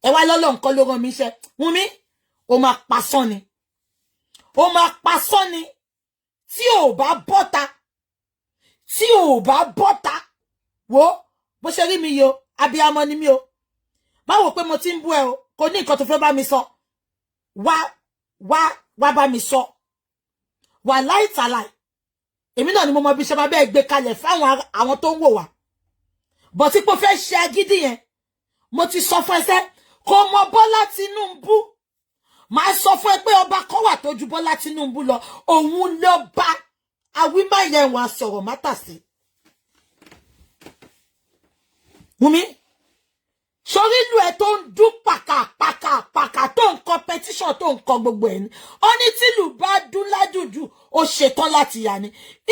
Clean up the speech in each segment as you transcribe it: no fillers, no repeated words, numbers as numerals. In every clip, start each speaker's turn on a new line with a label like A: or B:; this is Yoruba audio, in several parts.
A: Ẹ wá lọ́lọ́ nǹkan ló rán mi iṣẹ́. Wùnmí, ó máa pasán ni, ó máa pasán ni. Tí ò bá bọ́ta, tí ò bá bọ́ta, wo bó ṣe rí mi yìí o, abiyamọ ni mi o. Má wò pé mo ti ń bú ẹ o, kò ní nǹkan tó fẹ́ bá mi sọ. Wá wá wá bá mi sọ. Wà láìtàláì, èmi náà ni mo mọ bí ṣe máa bẹ́ẹ̀ gbé kalẹ̀ fáwọn àwọn tó ń wò wá. Bọ̀ tí pé fẹ́ ṣe agídí yẹn, mo ti sọ fún ẹsẹ́ kò mọ Bọ́lá Tinubu. Màá sọ fún ẹ pé ọba kan wà tó ju Bọ́lá Tinubu lọ, òun ló bá awímáyẹ̀wọ̀n sọ̀rọ̀ mátàsí. Wùnmí, sórí ìlú ẹ tó ń dún pàkàpàkàpàkà, tó ń kọ petition, tó ń kọ gbogbo ẹ ní ó ní tìlù bá dún ládùjù, ó ṣetán láti yà ni.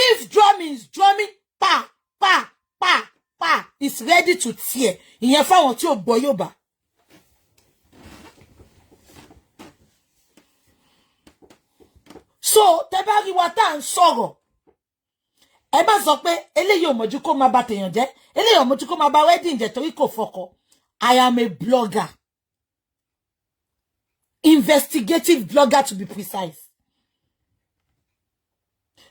A: If drumming is drumming, pa pa pa pa, is ready to tear. Ìyẹn fáwọn tí ò gbọ́ yóò bá. So tẹ bá rí wa tá à ń sọ̀rọ̀, ẹ má sọ pé eléyìí ò mọ̀jú kó máa bà tèèyàn jẹ́, eléyìí ò mọ̀jú kó máa bà wedding jẹ́ torí kò fọkọ. I am a blogger, investigative blogger to be precise.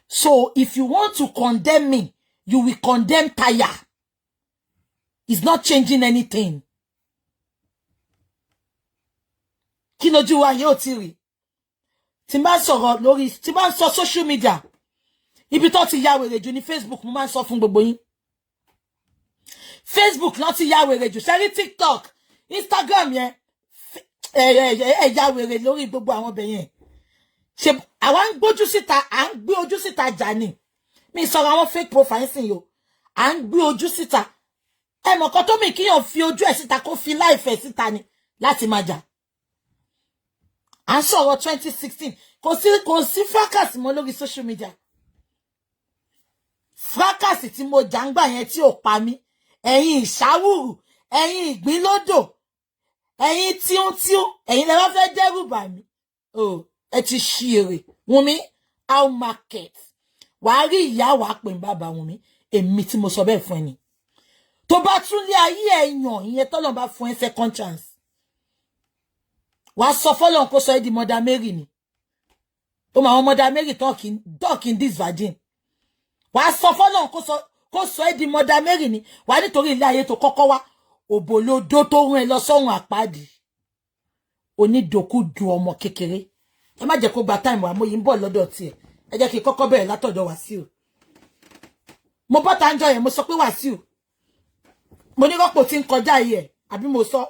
A: So if you want to condemn me, you will condemn Taya. It's not changing anything. Kí lójú wa yóò ti rí tí n bá sọ̀rọ̀ lórí, tí n bá ń sọ social media, ibi tó ti ya wèrè jù ní Facebook. Mo máa ń sọ fún gbogbo yín, Facebook náà ti ya wèrè jù. Ṣẹ́rí TikTok, Instagram yẹn, ẹ ya wèrè lórí gbogbo àwọn ọbẹ̀ yẹn. Ṣe àwa ń gbójú síta, à ń gbé ojú síta jà ni. Mi sọ̀rọ̀ àwọn fake profile sìn yìí o. À ń gbé ojú síta. Ẹ mọ̀ kan tó mi kíyàn fi ojú ẹ̀ síta, kó fi láìfẹ́ síta ni láti máa jà. À ń sọ̀rọ̀ 2016, kò sí fracas mọ́ lórí social media. Fracas tí mo jà ń gbà yẹn tí ò pa mí, ẹ̀yin ìṣàwùrù, ẹ̀yin ìgbínlódò, ẹ̀yin tíúntíún, ẹ̀yin lẹ wá fẹ́ dẹ́rù bà mí o. Ẹ ti ṣí èrè. Wùnmí, how market wàá rí ìyá wàá pè ní bàbá. Wùnmí, èmi tí mo sọ bẹ́ẹ̀ fún ẹ ni, tó bá tún lé ayé ẹ yàn, ìyẹn tọ́lọ́ bá fún ẹ second chance, wàá sọ fọlọ́n kó sọ ẹ́ di Mother Mary ni. Ó mọ àwọn Mother Mary talking this virgin. Wàá sọ fọlọ́n kó sọ ẹ́ di Mother Mary ni. Wàá nítorí ilé ayé tó kọ́kọ́ wá, òbòlódó tó rún ẹ lọ sọ́run àpáàdì, onídòkúdu ọmọ kékeré. Ẹ má jẹ́ kó gba táìmù, àmọ́ yìí ń bọ̀ lọ́dọ̀ tiẹ̀. Ẹ jẹ́ kí n kọ́kọ́ bẹ̀rẹ̀ látọ̀dọ̀ Wàsíù. Mo bọ́ta ń jọ yẹn, mo sọ pé Wàsíù, mo ní rọ́pò tí ń kọjá yìí ẹ̀, àbí mo sọ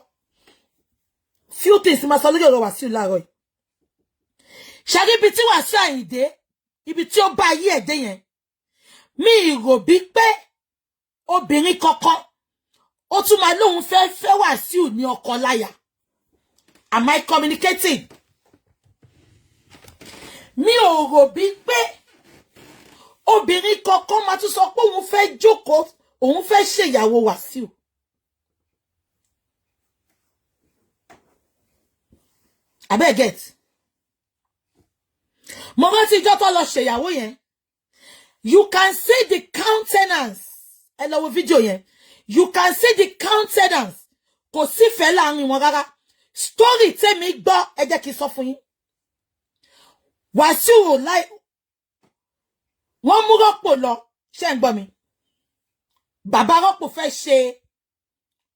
A: few things máa sọ lórí ọ̀rọ̀ Wàsíù láàárọ̀ yìí. Ṣàrí ibi tí Wàsíù Àyìndé, ibi tí ó bá ayé ẹ̀ dé yẹn, mi rò bí pé obìnrin kankan ó tún máa lóun fẹ́ fẹ́ Wàsíù ní ọkọ láya. Am I communicating? Mi ò rò bí pé obìnrin kankan máa tún sọ pé òun fẹ́ jókòó, òun fẹ́ ṣèyàwó Wàsíù. Abeg get. Mo rántí ìjọ́ tó lọ ṣèyàwó yẹn. You can see the countenance. Ẹ lọ wo fídíò yẹn. You can see the countenance. Kò sífẹ̀ẹ́ láàrin wọn rárá. Story tèmi gbọ́, ẹ jẹ́ kí n sọ fún yín. Wàsíù ò láì wọ́n mú rọ́pò lọ, ṣé ń gbọ́ mi? Bàbá rọ́pò fẹ́ ṣe,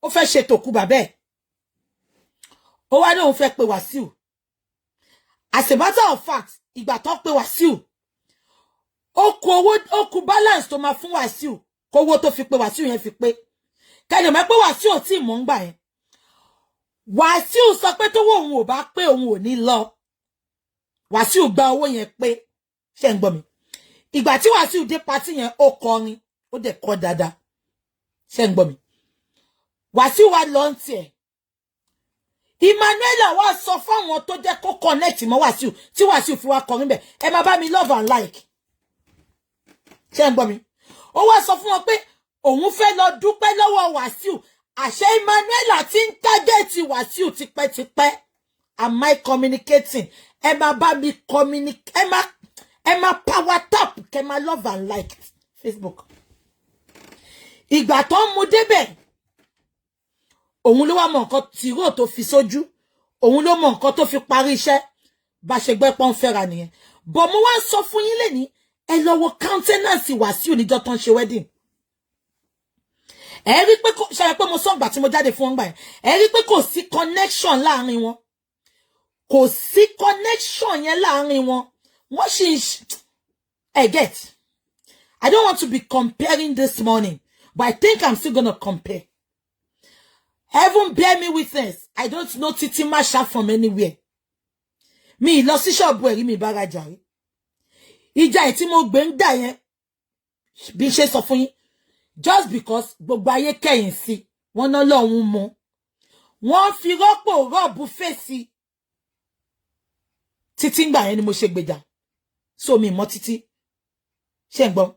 A: ó fẹ́ ṣe tòkú bàbá ẹ̀. Ó wá ní òun fẹ́ pe Wàsíù. As a matter of fact, ìgbà tó pe Wàsíù, ó kù owó, ó kù balance tó máa fún Wàsíù, kówó tó fi pe Wàsíù yẹn fi pé. Kẹ́ni mọ̀ pé Wàsíù ò tí ì mọ̀ ń gbà yẹn. Wàsíù sọ pé tówó òun ò bá pé, òun ò ní lọ. Wàsíù gba owó yẹn pé, ṣé ń gbọ́ mi? Ìgbà tí Wàsíù dé patí yẹn, ó kọrin, ó dẹ̀ kọ dáadáa. Ṣé ń gbọ́ mi? Wàsíù wá lọ ń tiẹ̀. Emmanuela wá sọ fáwọn tó jẹ́ kó connect mọ́ Wàsíù tí Wàsíù fi wá kọrin bẹ̀. Ẹ máa bá mi love and like. Ṣé ń gbọ́ mi? Ó wá sọ fún wọn pé òun fẹ́ lọ dúpẹ́ lọ́wọ́ Wàsíù. Àṣẹ Emmanuela ti ń tágẹ́ẹ̀tì Wàsíù tipẹ́tipẹ́. Am I communicating? Ẹ máa bá mi communicate. Ẹ máa power tap, kẹ máa love and like Facebook. Ìgbà tó ń mu débẹ̀, Òun ló wá mọ nǹkan tìró tó fi sójú, òun ló mọ nǹkan tó fi parí iṣẹ́. Bá ṣe gbẹ́ pọ́n fẹ́ra nìyẹn. Bọ̀ mo wá ń sọ fún yín lẹ́ni, ẹ lọ wo countenance Wàsíù níjọ́ tó ń ṣe wedding. Ẹ rí pé kò ṣe pé mo sọ ìgbà tí mo jáde fún wọn gbà yẹn, ẹ rí pé kò sí connection láàrin wọn, kò sí connection yẹn láàrin wọn. Wọ́n sì ń ẹ get. I don't want to be comparing this morning, but I think I'm still gonna compare. Heaven bear me witness, I don't know Titi Masha from anywhere. Mi lọ sí ṣọ́ọ̀bù ẹ̀rí mi bára jà rí. Ìjà ẹ̀ tí mo gbé ń dà yẹn, bí ṣe sọ fún yín, just because gbogbo ayé kẹ̀yìn sí wọn náà lọ́hùn mú, wọ́n fi rọ́pò rọ́ọ̀bù fèsì títí ngbà yẹn ni mo ṣe gbèjà. So mi mọ títí ṣe ń gbọ́.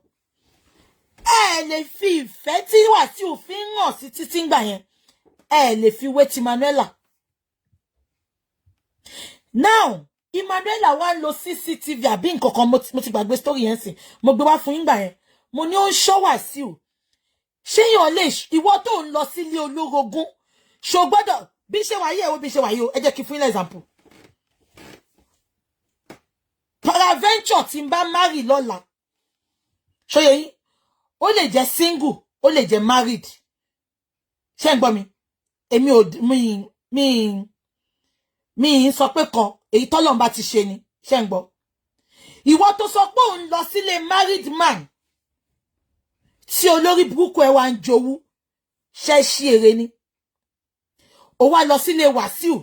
A: Ẹ lè fi ìfẹ́ tí Wàsíù fi ń hàn sí títí ngbà yẹn, ẹ lè fi wé ti Manuela. Now Emmanuela wá ń lo CCTV àbí nǹkan kan, mo ti gbàgbé story yẹn sìn. Mo gbé wá fún yín gbà yẹn, mo ní ó ń ṣọ́ Wàsíù. Ṣéyàn lè ìwọ tó ń lọ sílé olórogún, ṣo gbọ́dọ̀ bí ṣe wáyé ẹ wo bí ṣe wáyé o? Ẹ jẹ́ kí n fún yín example. Peradventure tí n bá marry lọ́la, ṣóyè yín, ó lè jẹ́ single, ó lè jẹ́ married. Ṣé ń gbọ́ mi? Èmi ò mi ń sọ pé kan èyí tọ́lọ́run bá ti ṣe ni. Ṣé ń gbọ́? Ìwọ tó sọ pé òun lọ sílé married man tí olórí burúkú ẹ wá ń jowú, ṣe ṣí èrè ni? Ó wá lọ sílé Wàsíù,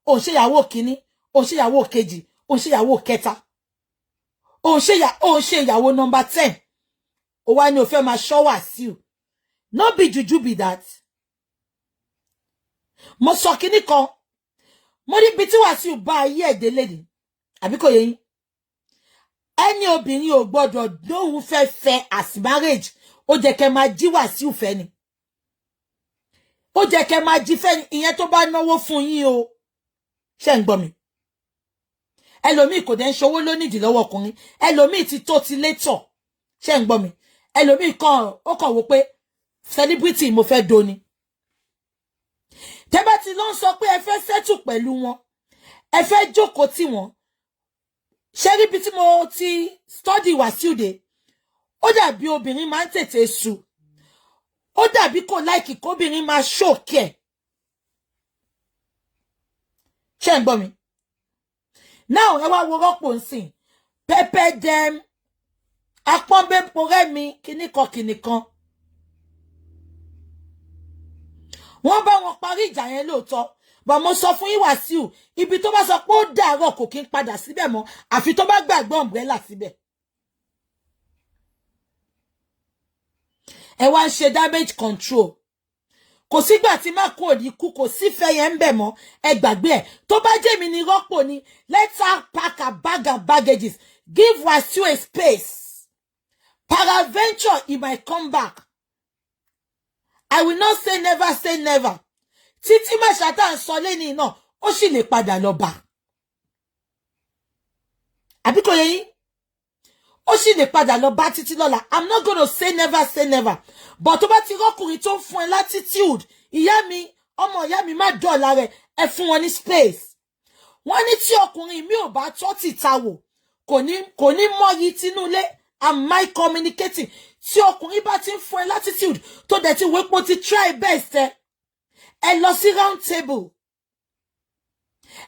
A: òun ṣèyàwó kínní, òun ṣèyàwó kejì, òun ṣèyàwó kẹta, òun ṣe ìyàwó number 10. Ó wá ní o fẹ́ máa ṣọ́ Wàsíù. No be juju be that. Mo sọ kinní kan, mo ní ibi tí Wàsíù bá ayé ẹ̀ délé ni, àbí kò yé yín? Ẹni obìnrin ò gbọ́dọ̀ lóhun fẹ́ fẹ́ as marriage. Ó jẹ́ kẹ́ máa jí Wàsíù fẹ́ ni, ó jẹ́ kẹ́ máa jí fẹ́ ni. Ìyẹn tó bá náwó fún yín o. Ṣé ń gbọ́ mi? Ẹlòmíì kò dẹ̀ ń ṣòwò lónìdí lọ́wọ́ ọkùnrin. Ẹlòmíì ti tó ti létọ̀. Ṣé ń gbọ́ mi? Ẹlòmíì kan ó kàn wò pé celebrity mo fẹ́ doni. Tẹ́ bá ti lọ ń sọ pé ẹ fẹ́ settle pẹ̀lú wọn, ẹ fẹ́ jókòó tì wọ́n, ṣé ríbi tí mo ti study Wàsíù dé, ó dàbí obìnrin máa ń tètè su. Ó dàbí kò like kóbìnrin máa ṣòkè ẹ̀. Ṣé ń gbọ́ mi now? Ẹ wá wo rọ́pò nsìn pepper dem apọ́nbẹ́porẹ́ mi kíní kan kíní kan. Wọ́n bá wọn parí ìjà yẹn lóòótọ́, bọ̀ mo sọ fún yín, Wàsíù, ibi tó bá sọ pé ó dàárọ̀ kò kí ń padà síbẹ̀ mọ́, àfi tó bá gbàgbé umbrella síbẹ̀. Ẹ wá ń ṣe damage control. Kò sígbà tí má kú òní kú, kò sífẹ́ yẹn ń bẹ̀ mọ́. Ẹ gbàgbé ẹ̀. Tó bá jẹ́ mi ní rọ́pò ni, let her pack her bag and baggages, give Wasiu a space. Peradventure he might come back. I will not say never say never. Títí Màṣá tá à ń sọ lẹ́ni náà, ó sì lè padà lọ bá. Àbí kò yé yín? Ó sì lè padà lọ bá títí lọ́la. I'm not gonna say never say never, but tó bá ti rọ́kùnrin tó ń fún ẹ latitude, ìyá mi, ọmọ ìyá mi, má dọ̀la rẹ̀. Ẹ fún wọn ní space. Wọ́n ní tí ọkùnrin mi ò bá tọ́ tìta wò, kò ní mọ́yì tinúlé. Am I communicating? Tí ọkùnrin bá ti ń fún ẹ latitude, tó dẹ̀ ti wépo ti try best ẹ, ẹ lọ sí round table,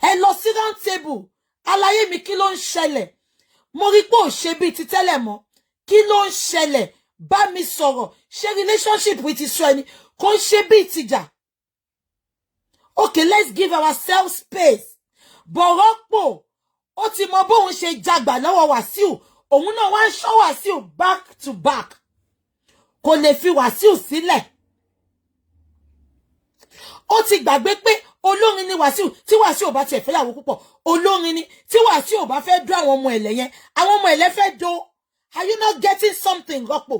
A: ẹ lọ sí round table. Àlàyé mi, kí ló ń ṣẹlẹ̀? Mo rí pé ò ṣe bíi ti tẹ́lẹ̀ mọ́. Kí ló ń ṣẹlẹ̀? Bá mi sọ̀rọ̀. Ṣé relationship ti sọ ẹni kò ń ṣe bíi tìjà? Okay, let's give ourselves space. Bọ̀rọ̀pọ̀ ó ti mọ bóun ṣe jagbà lọ́wọ́ Wàsíù, òun náà wá ń ṣọ́ Wàsíù back to back, kò lè fi Wàsíù sílẹ̀. Ó ti gbàgbé pé olórin ni Wàsíù. Tí Wàsíù ò bá tiẹ̀ fẹ́yàwó púpọ̀, olórin ni. Tí Wàsíù ò bá fẹ́ dó àwọn ọmọ ẹ̀lẹ́ yẹn, àwọn ọmọ ẹ̀lẹ́ fẹ́ dó. Are you not getting something, Rọ́pò?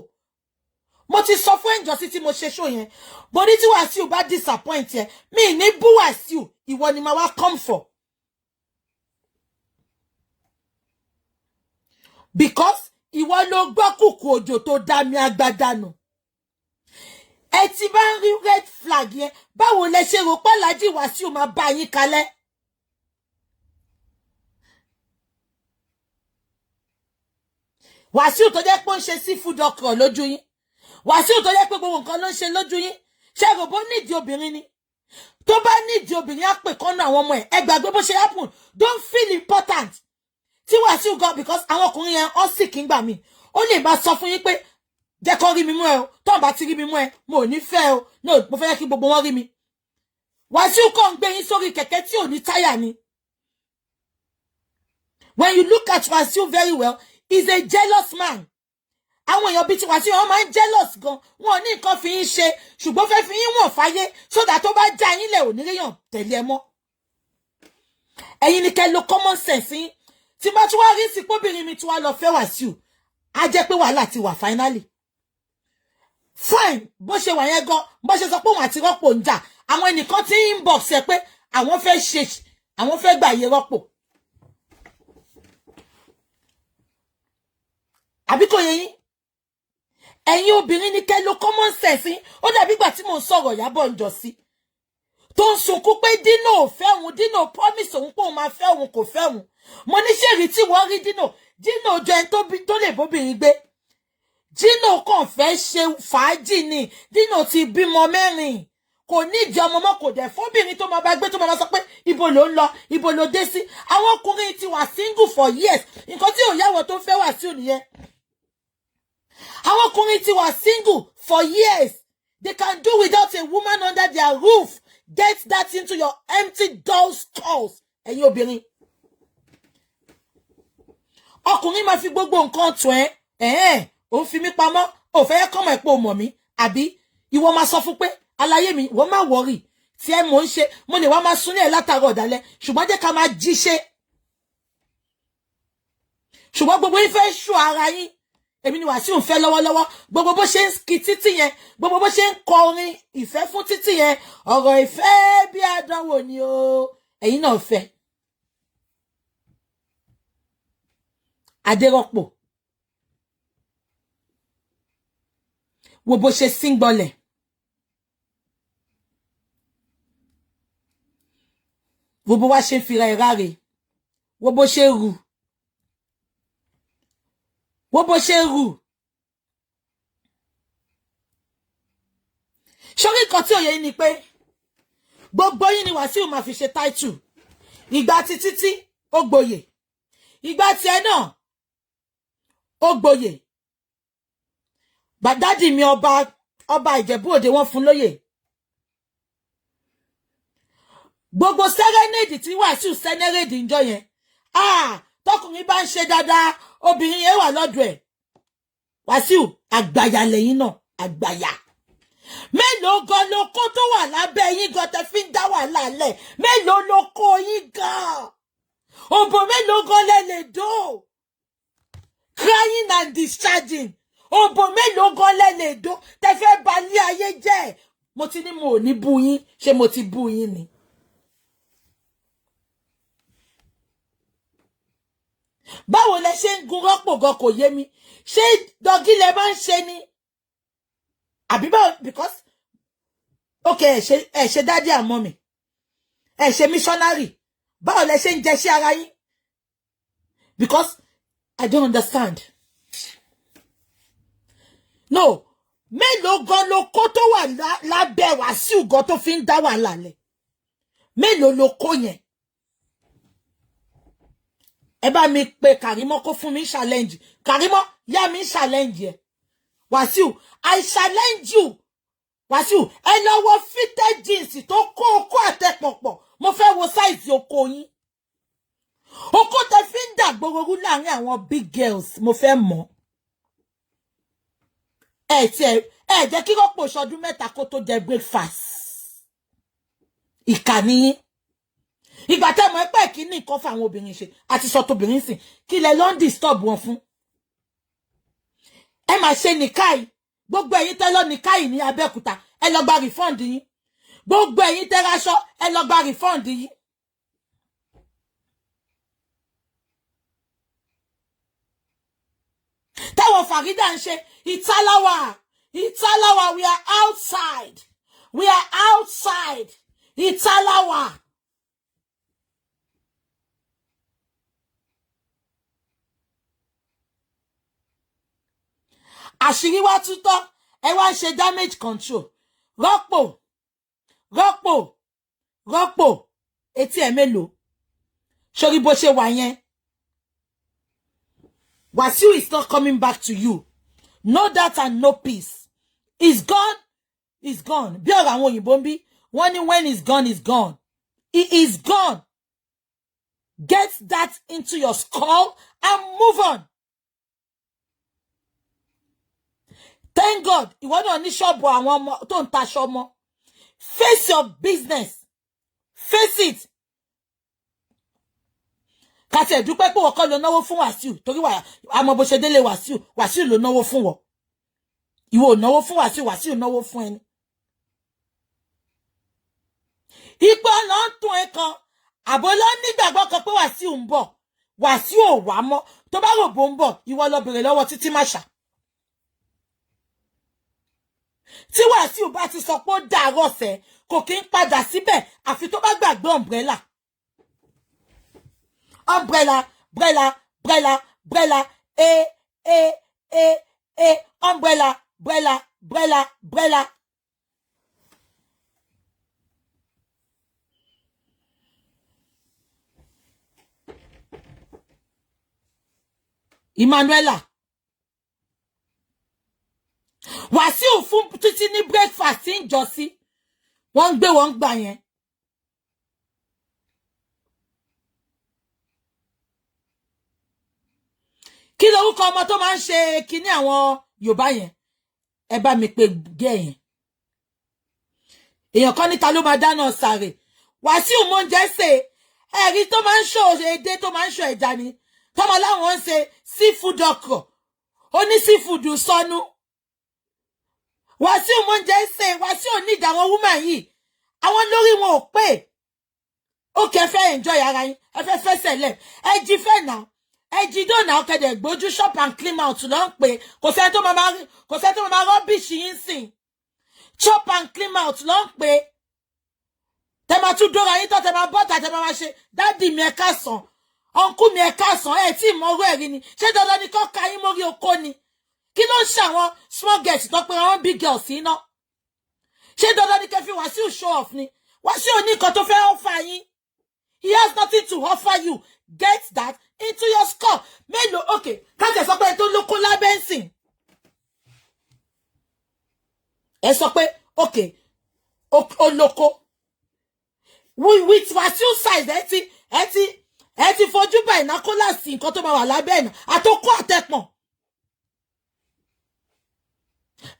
A: Mo ti sọ fún ẹ̀ǹjọ́sí tí mo ṣe show yẹn bó ní tí Wàsíù bá disappoint yẹn, mi ní bú Wàsíù, ìwọ ni màá wá come for, because ìwọ ló gbọ́ kùkù òjò tó dá mi agbádá nù. Ẹ ti bá ń rí red flag yẹn, báwo lẹ ṣe rò pé Alhaji Wasiu máa bá yín kalẹ̀? Wàsíù tó jẹ́ pé ó ń ṣe seafood okra lójú yín, Wàsíù tó jẹ́ pé gbogbo nǹkan ló ń ṣe lójú yín, ṣé rò bó nídìí obìnrin ni? Tó bá nídìí obìnrin, á pè kọ́nà àwọn ọmọ ẹ̀. Ẹ gbàgbé bó ṣe happen. Don't feel important tí Wàsíù gan, because àwọn ọkùnrin yẹn ọ́ sì kí ń gbà mí, ó lè máa sọ fún yín pé jẹ́ kó rí mi mú ẹ o, tó bá ti rí mi mú ẹ, mo ò ní fẹ́ o. No, mo fẹ́ kí gbogbo wọn rí mi. Wàsíù kàn ń gbé yín sórí kẹ̀kẹ́ tí ò ní táyà ni. When you look at Wàsíù very well, he's a jealous man. Àwọn èèyàn bíi ti Wàsíù, wọn máa ń jealous gan. Wọn ò ní nǹkan fi yín ṣe, ṣùgbọ́n fẹ́ fi yín wọ̀n fáyé, sódà tó bá já yín lẹ̀, ò ní ríyàn tẹ̀lé ẹ mọ́. Ẹ̀yin ni kẹ́ lo common sense yín. Tí bá tún wá rí sí póbìnrin mi tí wàá lọ fẹ́ Wàsíù, á jẹ́ pé wàhálà ti wà finally. Fine, bó ṣe wà yẹn gan, bó ṣe sọ pé òun àti Rọ́pò ń jà, àwọn ẹnìkan tí ń inbox ẹ pé àwọn fẹ́ ṣe, àwọn fẹ́ gbà yé Rọ́pò. Àbí kò yé yín? Ẹ̀yin obìnrin ní kẹ́ lo common sense yín. Ó dàbí ìgbà tí mò ń sọ̀rọ̀ Ìyábọ̀ ń jọ sí tó ń sunkún pé Dino ò fẹ́ òun, Dino promise òun pé òun máa fẹ́ òun, kò fẹ́ òun. Mo ní ṣèrí tí wọ́n rí Dino, Dino jọ ẹni tó lè bóbìnrin gbé. Dino kàn fẹ́ ṣe fàájì ni. Dino ti bímọ mẹ́rin, kò nídìí ọmọ mọ́, kò dẹ̀ fóbìnrin tó máa bá gbé, tó máa sọ pé ibo ló ń lọ, ibo ló dé sí. Àwọn ọkùnrin ti wà single for years. Nǹkan tí ò yáwọ̀ tó fẹ́ wà sí ònìyẹn. Àwọn ọkùnrin ti wà single for years. They can do without a woman under their roof. Get that into your empty dull skulls. Ẹ̀yin obìnrin, ọkùnrin máa fi gbogbo nǹkan tún ẹ. Ẹ̀hẹ́n, ò ń fi mí pamọ́, ò fẹ́ kọ́mọ̀ ẹ̀ pé o mọ̀ mí, àbí ìwọ máa sọ fún pé aláyé mi, ìwọ máa worry tí ẹ mò ń ṣe, mo lè wá máa sún ní ẹ̀ látàárọ̀ ọ̀dàlẹ̀, ṣùgbọ́n jẹ́ ká máa jí ṣe. Ṣùgbọ́n gbogbo yín fẹ́ ṣù ara yín. Èmi ni Wàsíù ń fẹ́ lọ́wọ́lọ́wọ́. Gbogbo bó ṣe ń kí títì yẹn, gbogbo bó ṣe ń kọ orin ìfẹ́ fún títì yẹn, ọ̀rọ̀ ìfẹ́ bí àdánwò ni o, ẹ̀yin náà fẹ́. Adérọ́pò, wo bó ṣe síngbọlẹ̀, wo bó wá ṣe ń fira ẹ̀ ráre, wo bó ṣe rù, wo bó ṣe rù. Sórí nǹkan tí òye yín ni pé gbogbo yín ni Wàsíù máa fi ṣe táìtù. Ìgbà tí títí ó gboyè, ìgbà tí ẹ náà ó gboyè, bàdádì mi ọba ọba Ìjẹ̀bú Òde wọ́n fún lóyè. Gbogbo sẹ́rẹ́nèdì tí Wàsíù sẹ́nẹ́rẹ́dì ń jọ yẹn, ah, tọkùnrin bá ń ṣe dáadáa, obìnrin yẹn wà lọ́dọ̀ ẹ̀. Wàsíù àgbàyà lẹ́yìn náà, àgbàyà. Mélòó gan lóko tó wà lábẹ́ yín gan tẹ fi ń dá wàhálà lẹ̀? Mélòó lóko yín gan? Òbò mélòó gan lẹ lè dó? Crying and discharging. Òbò mélòó gan lẹ lè dó tẹ fẹ́ balẹ̀ ayé jẹ́? Mo ti ní mo ò ní bú yín, ṣé mo ti bú yín ni? Báwo lẹ ṣe ń gun Rọ́pò gan kò yé mi. Ṣé dọ́gí lẹ máa ń ṣe ni? Àbí báwo? Because okay, ẹ ṣe daddy and mommy, ẹ ṣe missionary, báwo lẹ ṣe ń jẹ sí ara yín? Because I don't understand. No, mélòó gan ló kó tó wà lábẹ́ Wàsíù gan tó fi ń dá wàhálà lẹ̀? Mélòó ló kó yẹn? Ẹ bá mi pe Kàrímọ́ kó fún mi challenge. Kàrímọ́ yá mi challenge ẹ. Wàsíù, I challenge you. Wàsíù, ẹ lọ wọ fitted jeans tó kó okó àtẹpọ̀pọ̀. Mo fẹ́ wo size oko yín. Okó tẹ fi ń dàgbòrò láàrin àwọn big girls, mo fẹ́ mọ̀. Ẹ ti ẹ jẹ́ kí Rọ́pò ṣọdún mẹ́ta kó tó jẹ breakfast. Ìkànnì yín. Ìgbà tẹ́ mọ̀ pé kí ní nǹkan fún àwọn obìnrin ṣe àti sọ tóbìnrin sìn, kí lẹ ló ń disturb wọn fún? Ẹ máa ṣe nìkáì. Gbogbo ẹ̀yin tẹ́ lọ nìkáì ní Abẹ́òkúta, ẹ lọ gba refund yín. Gbogbo ẹ̀yin tẹ́ raṣọ, ẹ lọ gba refund yín. Táwọn Fàrídà ń ṣe ìtaláwà, Ìta la wà, we are outside, we are outside. Ìta la wà. Àṣírí wá tútọ́, ẹ wá ń ṣe damage control. Rọ́pò, Rọ́pò, Rọ́pò, etí ẹ̀ mélòó? Sórí bó ṣe wà yẹn. Wasiu is not coming back to you. No doubt and no peace. He's gone. He's gone. Bí ọ̀rọ̀ àwọn òyìnbó ń bí, wọ́n ní when he's gone, he's gone. He is gone. Get that into your skull and move on. Thank God, ìwọ náà ní ṣọ́ọ̀bù àwọn ọmọ tó ń taṣọ ọmọ. Face your business. Face it. Kàtí ẹ̀ dúpẹ́ pé wọ́n kọ́ ló náwó fún Wàsíù, torí wà àmọ́ bó ṣe délé Wàsíù, Wàsíù ló náwó fún wọ. Ìwọ ò náwó fún Wàsíù, Wàsíù náwó fún ẹni. Ipò ló ń tún ẹ kan, àbò ló ń nígbàgbọ́ kan pé Wàsíù ń bọ̀. Wàsíù ò wá mọ́. Tó bá rò bó ń bọ̀, ìwọ lọ bèrè lọ́wọ́ Títí Màṣà. Tí Wàsíù bá ti sọ pé ó dàárọ̀ sẹ́, kò kí ń padà síbẹ̀ àfi tó bá gbàgbé umbrella. Umbrella, brella, brella, brella, e, e, e, e, umbrella, brella, brella, brella. Emmanuela. Wàsíù fún Títí ní breakfast ń jọ sí. Wọ́n ń gbé, wọ́n ń gbà yẹn. Kí lorúkọ ọmọ tó máa ń ṣe kinní àwọn Yorùbá yẹn? Ẹ bá mi pe gẹ́ yẹn. Èèyàn kan níta ló máa dáná sàrè. Wàsíù mọ oúnjẹ sè, ẹ̀rí tó máa ń ṣò edé, tó máa ń ṣò ẹja ni. Tọmọ láwọn ń ṣe seafood okra. Ó ní seafood sọnù. Wàsíù mọ oúnjẹ sè, Wàsíù ní ìdá àwọn woman yìí. Àwọn lórí wọn ò pé. Ó kẹ́ fẹ́ enjoy ara yín, ẹ fẹ́ fẹsẹ̀ lẹ̀, ẹ jí fẹ́ nà. Ẹ jí dònà ọ̀kẹ́dẹ̀ gbójú, shop and clean out ló ń pè. Kò sẹ́ni tó máa rubbish yín sìn. Chop and clean out ló ń pè. Tẹ máa tún dóra yín tán, tẹ máa bọ́ta, tẹ máa ṣe daddy mi, ẹ káàsán, uncle mi, ẹ káàsán. Ẹ tí ì mọ orú ẹ̀rí ni. Ṣé dandan ni kọ́ ka yín mórí oko ni? Kí ló ń ṣe àwọn small girls tó pé àwọn big girls sí iná? Ṣé dandan ni kẹ́ fi Wàsíù show off ni? Wàsíù ní nǹkan tó fẹ́ offer yín. He has nothing to offer you. Get that into your skull. Mélòó? Okay, kájẹ sọ pé ẹni tó lóko lábẹ́ ń sìn, ẹ sọ pé okay, ó lóko with Wàsíù size. Ẹ ti fojú bá ìnákólà sí nǹkan tó máa wà lábẹ́ ẹ̀ náà, àtọkọ àtẹpọ̀n.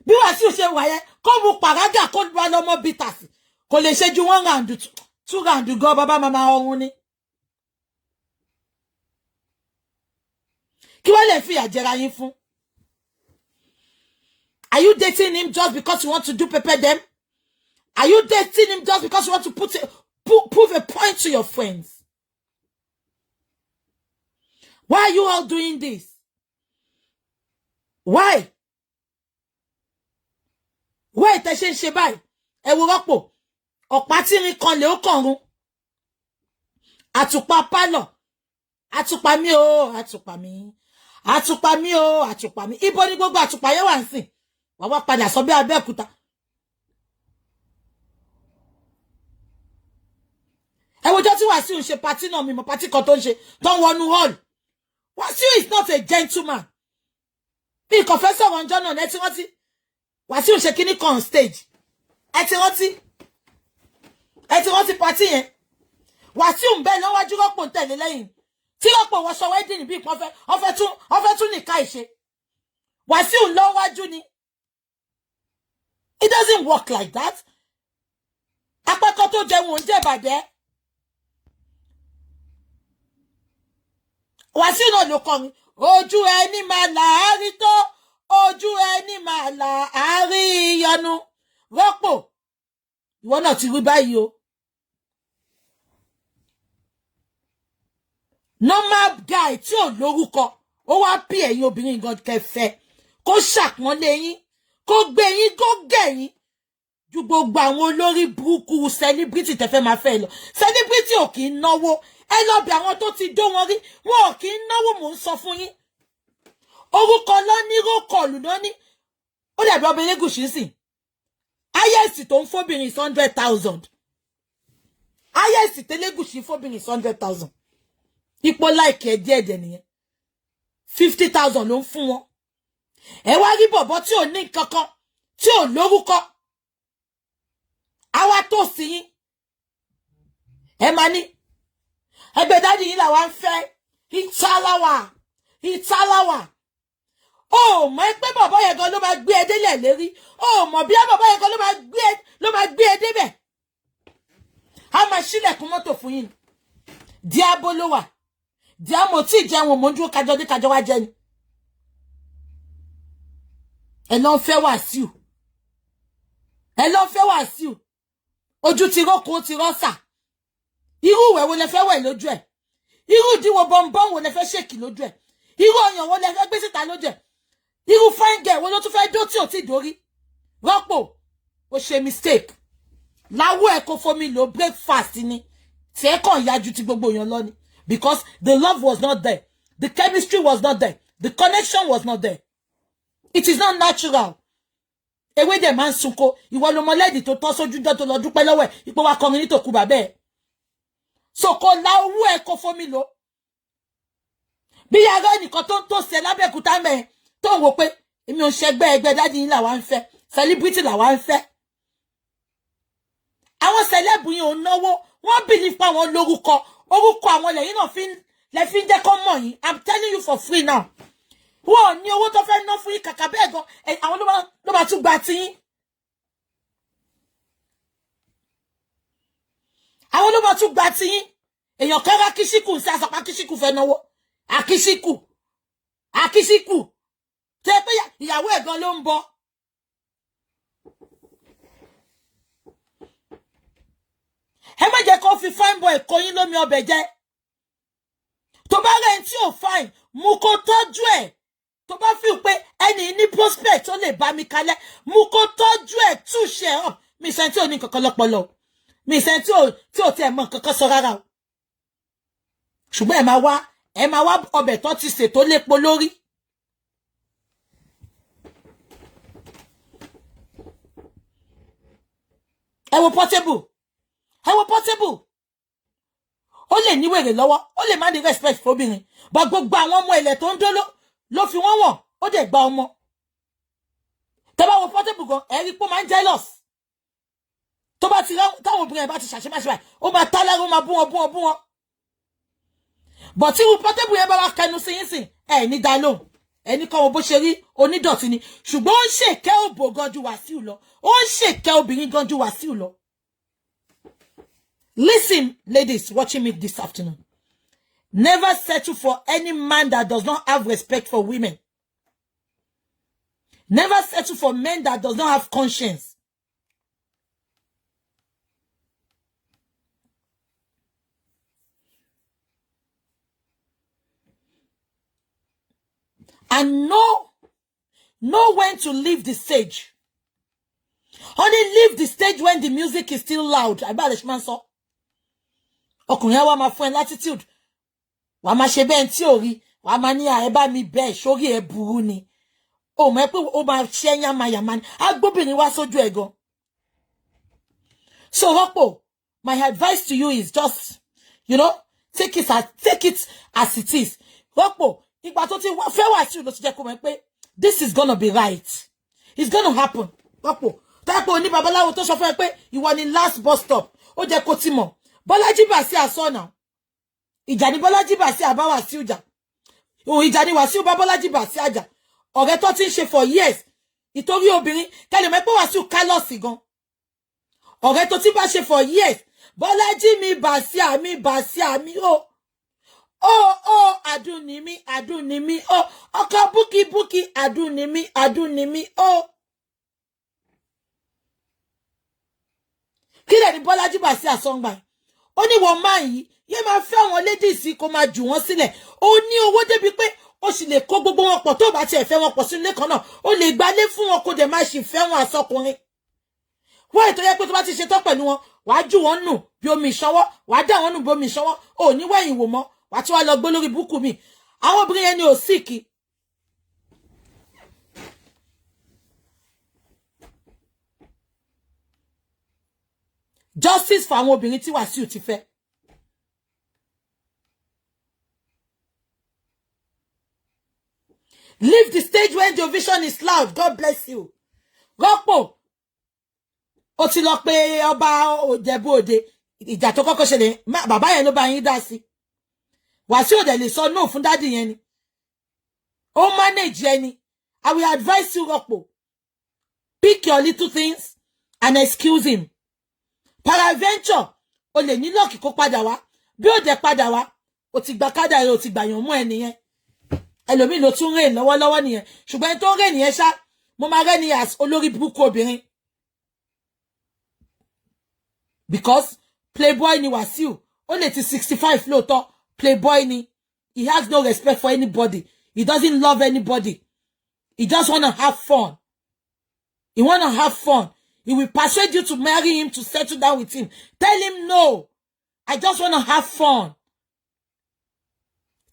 A: Bí Wàsíù ṣe wà yẹn, kó mu pàrágà, kó wá lọ́mọ bitters, kò lè ṣe ju one round, two round gan, bàbá màmá ọrùn ni. Kí wọ́n lè fi àjẹra yín fún? Are you dating him just because you want to do pepper them? Are you dating him just because you want to prove a point to your friends? Why are you all doing this? Why? Why tẹ ṣe ń ṣe báyìí? Ẹ wo Rọ́pò, ọ̀pá tí ń kan lè ó kàn run. Àtùpà pálọ̀, àtùpà mi o, àtùpà mi, àtùpà mi o, àtùpà mi. Ibo ni gbogbo àtùpà yẹn wà ń sìn? Wà wá padà sọ bí Abẹ́òkúta. Ẹ wojọ́ tí Wàsíù ń ṣe party náà, mi mọ̀ party kan tó ń ṣe tó ń wọnú hall. Wàsíù is not a gentleman. Bí nǹkan fẹ́ sọ̀rọ̀ ọjọ́ náà, ẹ ti rántí. Wàsíù ṣe kíní kan on stage. Ẹ ti rántí. Ẹ ti rántí party yẹn. Wàsíù ń bẹ lọ́wájú, Rọ́pò ń tẹ̀lé lẹ́yìn. Tí Rọ́pò wọṣọ wedding bí nǹkan fẹ́, wọ́n fẹ́ tún nìka ìṣe. Wàsíù ń lọ́wájú ni. It doesn't work like that. Apẹ́kọ́ tó jẹun òun jẹ̀bàjẹ́. Wàsíù náà ló kọrin. Ojú ẹni máa là á rí tó, ojú ẹni máa là á rí ìyọnu. Rọ́pò, ìwọ náà ti rí báyìí o. Normal guy tí ò lórúkọ, ó wá pí ẹ̀yin obìnrin gan kẹfẹ́, kó ṣàpọ́nlé yín, kó Kó gbé yín, kó gẹ̀ yín ju gbogbo àwọn olórí burúkú celebrity tẹ́ fẹ́ máa fẹ́ lọ. Celebrity ò kì í náwó. Ẹ lọ bí àwọn tó ti dó wọn rí, wọn ò kì í náwó. Mò ń sọ fún yín, orúkọ lọ ní rókọlù náà ní. Ó dàbí ọba Elégùṣì sìn, highest tó ń fóbìnrin is 100,000. Highest tẹ́lẹ́gùṣì fóbìnrin is 100,000. Ipò láìkẹ́ díẹ̀ díẹ̀ nìyẹn. 50,000 ló ń fún wọn. Ẹ wá rí bọ̀bọ̀ tí ò ní kankan, tí ò lórúkọ, àwa tó sí yín, ẹ máa ní ẹgbẹ́ daddy yín làwa ń fẹ́. Ìtaláwà, ìtaláwà. Ó mọ̀ pé bọ̀bọ̀ yẹn gan ló máa gbé ẹ délẹ̀ lérí. Ó mọ̀ bí bọ̀bọ̀ yẹn gan ló máa gbé ẹ débẹ̀. A máa ṣílẹ̀kùn mọ́tò fún yín. Díábó ló wà díámò tí ìjẹun mò ń dúró kájọ dé, kájọ wá jẹ ni. Ẹ lọ ń fẹ́ Wàsíù, ẹ lọ ń fẹ́ Wàsíù. Ojú ti rókun, ó ti rọ́ṣà. Irú ìwẹ̀ wo lẹ fẹ́ wẹ̀ lójú ẹ̀? Irú ìdíwọ̀ bọ́ńbọ́n wo lẹ fẹ́ ṣèkì lójú ẹ̀? Irú ọyàn wo lẹ fẹ́ gbé síta lójú ẹ̀? Irú fine girl wo ló tún fẹ́ dó tí ò tí dórí? Rọ́pò, ó ṣe mistake. Láwọ ẹ̀ kó fomi lò breakfast ni tí ẹ kàn yá ju ti gbogbo èèyàn lọ ni, because the love was not there, the chemistry was not there, the connection was not there. It is not natural. Ewé dẹ̀ máa ń sunko. Ìwọ ló mọ lẹ́dì tó tọ́ sójú jọ́ tó lọ dúpẹ́ lọ́wọ́ ẹ̀ ipò wa kọrin nítòkú bàbẹ́ ẹ̀. So kò la owó ẹ̀ kó fomi lò. Bí yàrá ẹnìkan tó ń tòsí ẹ lábẹ́òkúta mẹ́, tó ń wò pé èmi ò ń ṣẹgbẹ́, ẹgbẹ́ daddy yín làwa ń fẹ́, celebrity làwa ń fẹ́. Àwọn celeb yìí ò náwó. Wọ́n believe pa àwọn lórúkọ, orúkọ àwọn lẹ́yìn náà fi lẹ́ fi ń jẹ́ kó mọ̀ yín. I'm telling you for free now, wọn ò ní owó tó fẹ́ ná fún yín. Kàkà bẹ́ẹ̀ gan, àwọn ló máa tún gba tiyín. Àwọn ló máa tún gba tiyín. Èèyàn kan rá kíṣíkù sí àsọpá, kíṣíkù fẹ́ náwó. Àkíṣíkù, àkíṣíkù tó yẹ pé ìyàwó ẹ̀ gan ló ń bọ̀. Ẹ má jẹ́ kó fi fine boy kó yín lómi ọbẹ̀ jẹ. Tó bá rẹ̀ tí ò fine, mú kó tọ́jú ẹ̀. Tó bá fi pé ẹni ní prospect tó lè bá mi kalẹ̀, mú kó tọ́jú ẹ̀, túṣe ẹ̀ up. Mi sẹ́ni tí ò ní kankan lọ́pọlọ, mi sẹ́ni tí ò tiẹ̀ mọ kankan sọ rárá o. Ṣùgbọ́n ẹ máa wá ọbẹ̀ tó ti sè tó lépo lórí. Ẹ wo Portable, ẹ wo Portable. Ó lè ní wèrè lọ́wọ́, ó lè má ní respect fóbìnrin, bá gbogbo àwọn ọmọ ilẹ̀ tó ń dóló ló fi wọ́n wọ̀n, ó dẹ̀ gba ọmọ. Tẹ́ bá wo Portable gan, ẹ rí pé ó máa ń jealous. Tó bá ti táwọn obìnrin ẹ̀ bá ti ṣàṣemáṣe báyìí, ó máa tá lára, ó máa bú wọn, bú wọn, bú wọn. Bọ̀ tí irú Portable yẹn bá wá kẹnu sí yín sìn, ẹ ní dá lóhùn. Ẹni kọ́ wọn bó ṣe rí, onídọ̀tí ni. Ṣùgbọ́n ó ń ṣèkẹ́ òbò gan ju Wàsíù lọ, ó ń ṣèkẹ́ obìnrin gan ju Wàsíù lọ. Listen, ladies watching me this afternoon. Never settle for any man that does not have respect for women. Never settle for men that does not have conscience. And know when to leave the stage. Only leave the stage when the music is still loud. I bet man sọ. Ọkùnrin á wá máa fún ẹ latitude. Wàá máa ṣe bẹ́ẹ̀ tí ò rí. Wàá máa ní ẹ bá mi bẹ́ẹ̀ sórí ẹ burú ni. Ó mọ̀ pé ó máa ṣe yánmayàmá ni. Á gbóbìnrin wá sójú ẹ̀ gan. So Rọ́pò, my advice to you is just, take it as it is. Rọ́pò, ìgbà tó ti fẹ́ Wàsíù ló ti jẹ́ kó mọ̀ pé this is gonna be right. It's gonna happen. Rọ́pò, tẹ́pọ̀ ní babaláwo tó sọ fún ẹ pé ìwọ ni last bus stop. Ó jẹ́ kó ti mọ̀. Bọ́lájí Bàsí àsọ̀nà. Ìjà ni Bọ́lájí Bàsí àbá Wàsíù jà. Òun ìjà ni Wàsíù bá Bọ́lájí Bàsí àjà. Ọ̀rẹ́ tó ti ń ṣe for years. Ìtorí obìnrin, kẹ́lẹ̀ mọ̀ pé Wàsíù kálọ̀sì gan. Ọ̀rẹ́ tó ti bá ṣe for years. Bọ́lájí mi Bàsí àmì Bàsí àmì o. Ó ó àdùnní mi, àdùnní mi ó. Ọkọ búkí búkí, àdùnní mi, àdùnní mi ó. Kí lẹ̀ ní Bọ́lájí Bàsí àsọ̀ngbà? Ó ní wọ́n máa yìí yé máa fẹ́ àwọn ladies kó máa jù wọ́n sílẹ̀. Ó ní owó débi pé Ó sì lè kó gbogbo wọn pọ̀. Tó bá tiẹ̀ fẹ́ wọn pọ̀ sínú ilé kan náà, ó lè gbalé fún wọn, kó dẹ̀ má sì fẹ́ wọn àsọkùnrin. Wọ́n ètò yẹ pé tó bá ti ṣe tán pẹ̀lú wọn, wàá jù wọ́n nù bí omi ìṣanwọ́, wàá dà wọ́n nù bí omi ìṣanwọ́, ò ní wẹ̀yìn wò mọ́, wàá tún wá lọ gbé lórí búkú mi. Àwọn obìnrin yẹn ni ò síìkì. Justice for àwọn obìnrin tí Wàsíù ti fẹ́. Leave the stage when the ovation is loud. God bless you. Rọ́pò, ó ti lọ pé ọba Ìjẹ̀bú Òde. Ìjà tó kọ́kọ́ ṣẹlẹ̀, bàbá yẹn ló bá yín dá sí. Wàsíù ò dẹ̀ lè sọ no fún daddy yẹn ni. Ó manage ẹni. I will advise you, Rọ́pò. Pick your little things and excuse him. Peradventure, o lè ní luck kó padà wá. Bí ó dẹ̀ padà wá, o ti gba kádàrá, o ti gbàyàn mú ẹ nìyẹn. Ẹlòmíì ló tún rìn lọ́wọ́lọ́wọ́ nìyẹn. Ṣùgbọ́n ẹni tó ń rìn nìyẹn ṣá, mo máa rẹ́ ni as olórí burúkú obìnrin. Because playboy ni Wàsíù, ó lè ti 65 lóòótọ́, playboy ni. He has no respect for anybody. He doesn't love anybody. He just wanna have fun. He wanna have fun. He will persuade you to marry him, to settle down with him. Tell him no. I just wanna have fun.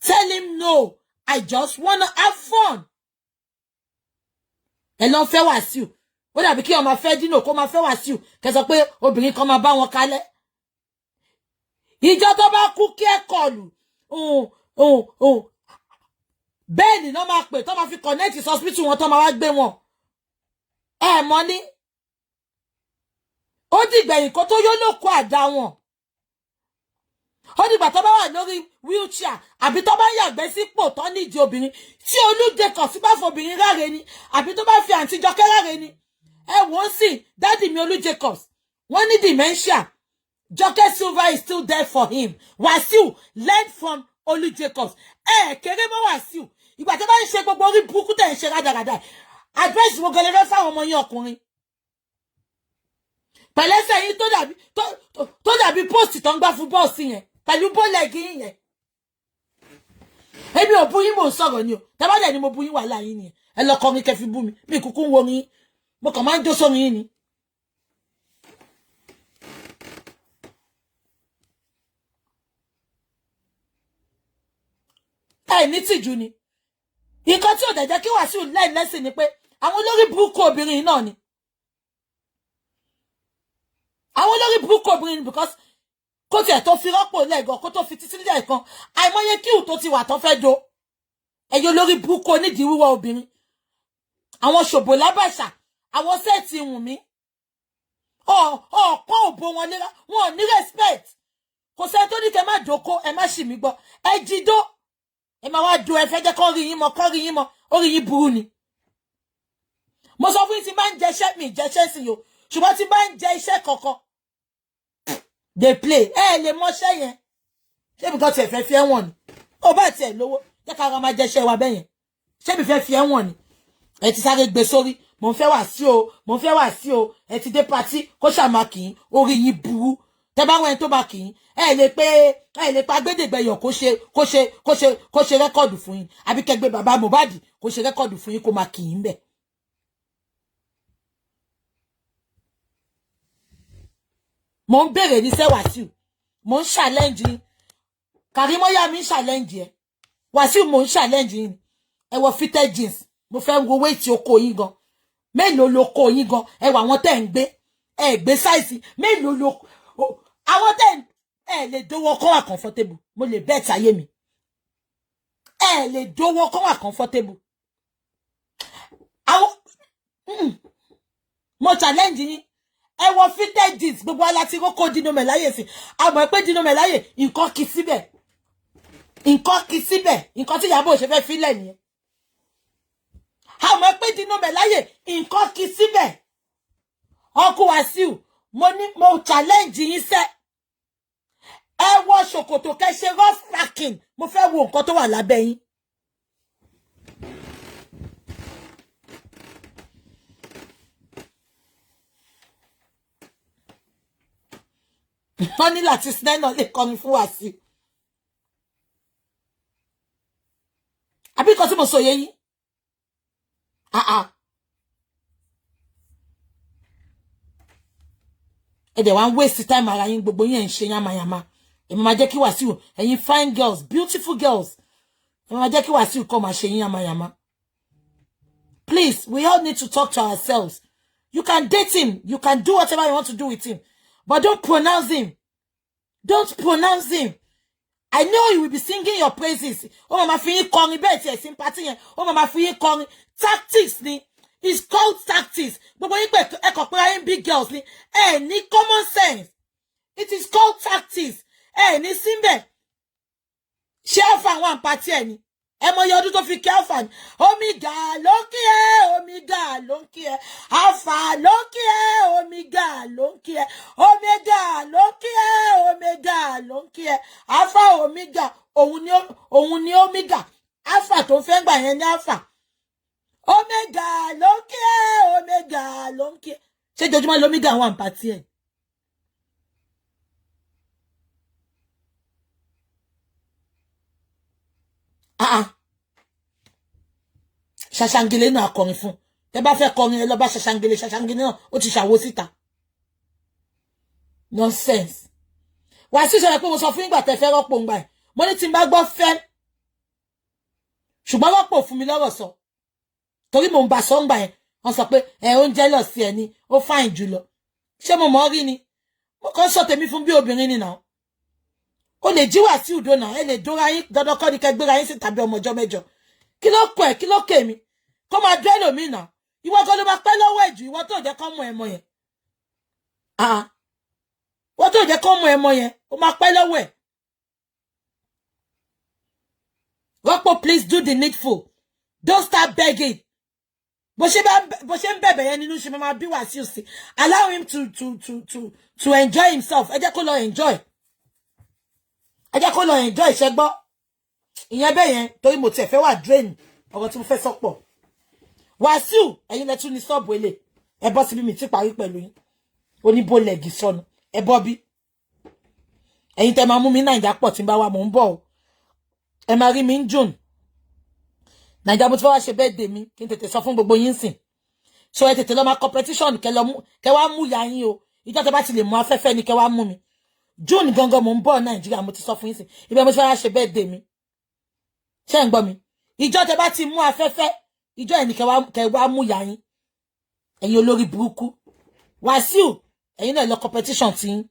A: Tell him no. I just wanna have fun. Ẹ lọ fẹ́ Wàsíù. Ó dàbí kí ọmọ fẹ́ Dino kó máa fẹ́ Wàsíù. Kẹ́ sọ pé obìnrin kan máa bá wọn kalẹ̀. Ìjọ tó bá kú kí ẹ kọlù. Bẹ́ẹ̀ ni wọ́n máa pè tó máa fi connect hospital wọn tó máa wá gbé wọn. Ẹ mọ̀ ní. Ó dìgbẹ̀yìn kó tó yó lóko àdá wọn. Ó dìgbà tó bá wà lórí wheelchair àbí tó bá yàgbẹ́ sípò tó nídìí obìnrin tí Olú Jacobs bá fobìnrin ráre ni, àbí tó bá fi àǹtí Jọkẹ́ ráre ni. Ẹ wò ó sì, daddy mi Olú Jacobs, wọ́n ní dementia. Jọkẹ́ Silva is still there for him. Wàsíù, learn from Olú Jacobs. Ẹ kéré mọ́ Wàsíù. Ìgbà tó bá ń ṣe gbogbo orí burúkú tẹ̀ ń ṣe rádaràda, advice wo gẹlẹ́ fẹ́ fáwọn ọmọ yín ọkùnrin? Pẹ̀lẹ́sẹ̀ yín tó dàbí post tó ń gbá fún bọ́ọ̀sì yẹn pẹ̀lú bọ́ọ̀lẹ̀gì yín yẹn. Èmi ò bú yín, mò ń sọ̀rọ̀ ni o. Tẹ́bàdẹ̀ ni mo bú yín, wàhálà yín nìyẹn. Ẹ lọ kọrin kẹfì bú mi. Mi kúkú ń wo yín, mo kàn máa ń jó sórin yín ni. Ẹ ní tìjú ni. Nǹkan tí ò dẹ̀ jẹ́ kí Wàsíù lẹ́yìn lẹ́sìn ni pé àwọn olórí burúkú obìnrin náà ni, àwọn olórí burúkú obìnrin ni, because kó tiẹ̀ tó fi rọ́pò lẹ́ẹ̀gan, kó tó fi títí lẹ́ẹ̀kan, àìmọye kíù tó ti wà tó fẹ́ do. Ẹ̀yin olórí burúkú onídìí wíwọ́ obìnrin, àwọn ṣòbò lábàṣà, àwọn set Wùnmí, ọ̀pọ̀ òbò wọn lera wọn ò ní respect. Kò sẹ́ni tó ní kẹ́ má dóko. Ẹ má ṣì mí gbọ́. Ẹ jí dó, ẹ máa wá do. Ẹ fẹ́ jẹ́ kọ́ rí yín mọ́, kọ́ rí yín mọ́. Orí yín burú ni. Mo sọ fún yín, tí bá ń jẹṣẹ́ mi jẹṣẹ́ sí yo, ṣùgbọ́n tí bá ń jẹ iṣẹ́ kankan dey play, ẹ lè mọṣẹ́ yẹn. Ṣé mi kan tiẹ̀ fẹ́ fi ẹ̀wọ̀n ni? Ó bá tiẹ̀ lówó, jẹ́ ká ara máa jẹṣẹ́ wa bẹ́yẹn. Ṣé mi fẹ́ fi ẹ̀wọ̀n ni? Ẹ ti sáré gbé sórí, mo ń fẹ́ wá sí o, mo ń fẹ́ wá sí o. Ẹ ti dé party, kó ṣàmà kì í. Orí yín burú. Tẹ bá wọn ẹni tó bá kì í, ẹ lè pé, ẹ lè pa gbẹdẹgbẹyọ kó ṣe record fún yín, àbí kẹgbẹ bàbá Mohbad kó ṣe record fún yín, kó máa kì í ń bẹ̀. Mo ń béèrè ní sẹ́ Wàsíù, mo ń challenge yín. Kàrímọ́yà mi ń challenge ẹ. Wàsíù, mo ń challenge yín. Ẹ wọ fitted jeans, mo fẹ́ wo weight oko yín gan. Mélòó ló kó yín gan? Ẹ wà àwọn tẹ́ ń gbé, ẹ gbé size mélòó ló àwọn tẹ́ ẹ lè dówó kọ́ wà comfortable. Mo lè bẹ́ẹ̀ táyé mi, ẹ lè dówó kọ́ wà comfortable. Àwọn mo challenge yín. Ẹ wọ fitted jeans, gbogbo ala ti kókó Dino Melaye sí. Àmọ́ pé Dino Melaye, nǹkan kì síbẹ̀, nǹkan kì síbẹ̀, nǹkan tí Ìyábọ̀ ṣe fẹ́ fílẹ̀ nìyẹn. Àmọ́ pé Dino Melaye, nǹkan kì síbẹ̀. Ọkọ Wàsíù, mo ní mo challenge yín sẹ́. Ẹ wọ ṣòkòtò kẹ́ ṣe rough cracking, mo fẹ́ wo nǹkan tó wà lábẹ́ yín. Wọ́n ní láti sinẹ́ náà lè kọrin fún Wàsíù. Àbí nǹkan tí mo sọ yé yín? Ah ah. Ẹ dẹ̀ wá ń waste time ara yín, gbogbo yín ẹ̀ ń ṣe yamayama. Èmi máa jẹ́ kí Wàsíù, ẹ̀yin fine girls, beautiful girls, èmi máa jẹ́ kí Wàsíù kọ́ máa ṣe yín yamayama. Please, we all need to talk to ourselves. You can date him, you can do whatever you want to do with him, but don't pronounce him. Don't pronounce him. I know you will be singing your praises. Ó máa ma fi yín kọrin bẹ́ẹ̀ tiẹ̀ sí party yẹn. Ó máa ma fi yín kọrin. Tactics ni. It's called tactics. Gbogbo yín pé ẹ kàn pé ayé big girls ni. Ẹ ní common sense. It is called tactics. Ẹ ní síbẹ̀. Ṣé alpha wà ní party ẹ ni? Ẹ mọ iye ọdún tó fi kí alpha ni. Omega ló ń kí ẹ, Omega ló ń kí ẹ. Alpha ló ń kí ẹ, Omega ló ń kí ẹ. Omega ló ń kí ẹ, Omega ló ń kí ẹ. Alpha Omega, òun ni Omega. Alpha tó ń fẹ́ gbà yẹn ní Alpha. Omega ló ń kí ẹ, Omega ló ń kí ẹ. Ṣé jojúmọ́ lomega wà ní party ẹ̀? Ah ah. Ṣàṣàngélé náà akọrin fún. Tẹ bá fẹ́ kọrin, ẹ lọ bá Ṣàṣàngélé. Ṣàṣàngélé náà ó ti ṣàwo síta. Nonsense. Wàsíù sọ pé mo sọ fún ìgbà tẹ fẹ́ rọ́pò ńgbà ẹ̀. Mo ní tí n bá gbọ́ fẹ́. Ṣùgbọ́n rọ́pò fún mi lọ́rọ̀ sọ. Torí mò ń bá sọ ńgbà yẹn. Wọ́n sọ pé ẹ ó ń jealous sí ẹ ní, ó fine jùlọ. Ṣé mo mọ̀ ọ́ rí ni? Mo kàn sọ tèmi fún bí obìnrin ni náà. O lè jí Wàsíù dóná, ẹ lè dóra yín, dandan kọ́ ni kẹ́ gbéra yín sí tàbí ọmọ ọjọ́ mẹ́jọ. Kí ló kọ ẹ? Kí ló kè mí? Kó máa dún ẹlòmíì náà. Ìwọ gan ló máa pẹ́ lọ́wọ́ ẹ̀jù, ìwọ tó jẹ́ kán mú ẹ mọ yẹn. Ah. Ìwọ tó jẹ́ kán mú ẹ mọ yẹn, ó máa pẹ́ lọ́wọ́ ẹ̀. Rọ́pò, please do the needful. Don't start begging. Bó ṣe ń bẹ̀bẹ̀ yẹn nínú ṣe máa bí Wàsíù sí. Allow him to enjoy himself. Ẹ jẹ́ kó lọ enjoy. Ẹ jẹ́ kó lọ enjoy ìṣẹ́gbọ́. Ìyẹn bẹ́ẹ̀ yẹn, torí mo tiẹ̀ fẹ́ wà drain ọ̀rọ̀ tí mo fẹ́ sọ pọ̀. Wàsíù, ẹ̀yin lẹ tún ní sọ́ọ̀bù èlé. Ẹ bọ́ síbí, mi ti parí pẹ̀lú yín. Oníbólẹ̀gì sọnù. Ẹ bọ́ bí. Ẹ̀yin tẹ́ máa mú mi Nàìjà pọ̀ tí ń bá wa, mò ń bọ̀ o. Ẹ máa rí mi ní June. Nàìjà mo ti fẹ́ wá ṣe birthday mi, kí n tètè sọ fún gbogbo yín sìn. So ẹ tètè lọ máa competition kẹ lọ mú, kẹ wá mú ya yín o. Ìjọ́ tẹ́ bá ti lè mú afẹ́fẹ́ ni kẹ wá mú mi. June gangan mò ń bọ̀ Nàìjíríà, mo ti sọ fún yín sìn. Ibẹ̀ mo ti fẹ́ wá ṣe birthday mi. Ṣé ń gbọ́ mi? Ìjọ́ tẹ́ bá ti mú afẹ́fẹ́, ìjọ́ yẹn ni kẹ wá mú ya yín. Ẹ̀yin olórí burúkú. Wàsíù, ẹ̀yin náà lọ competition tí yín.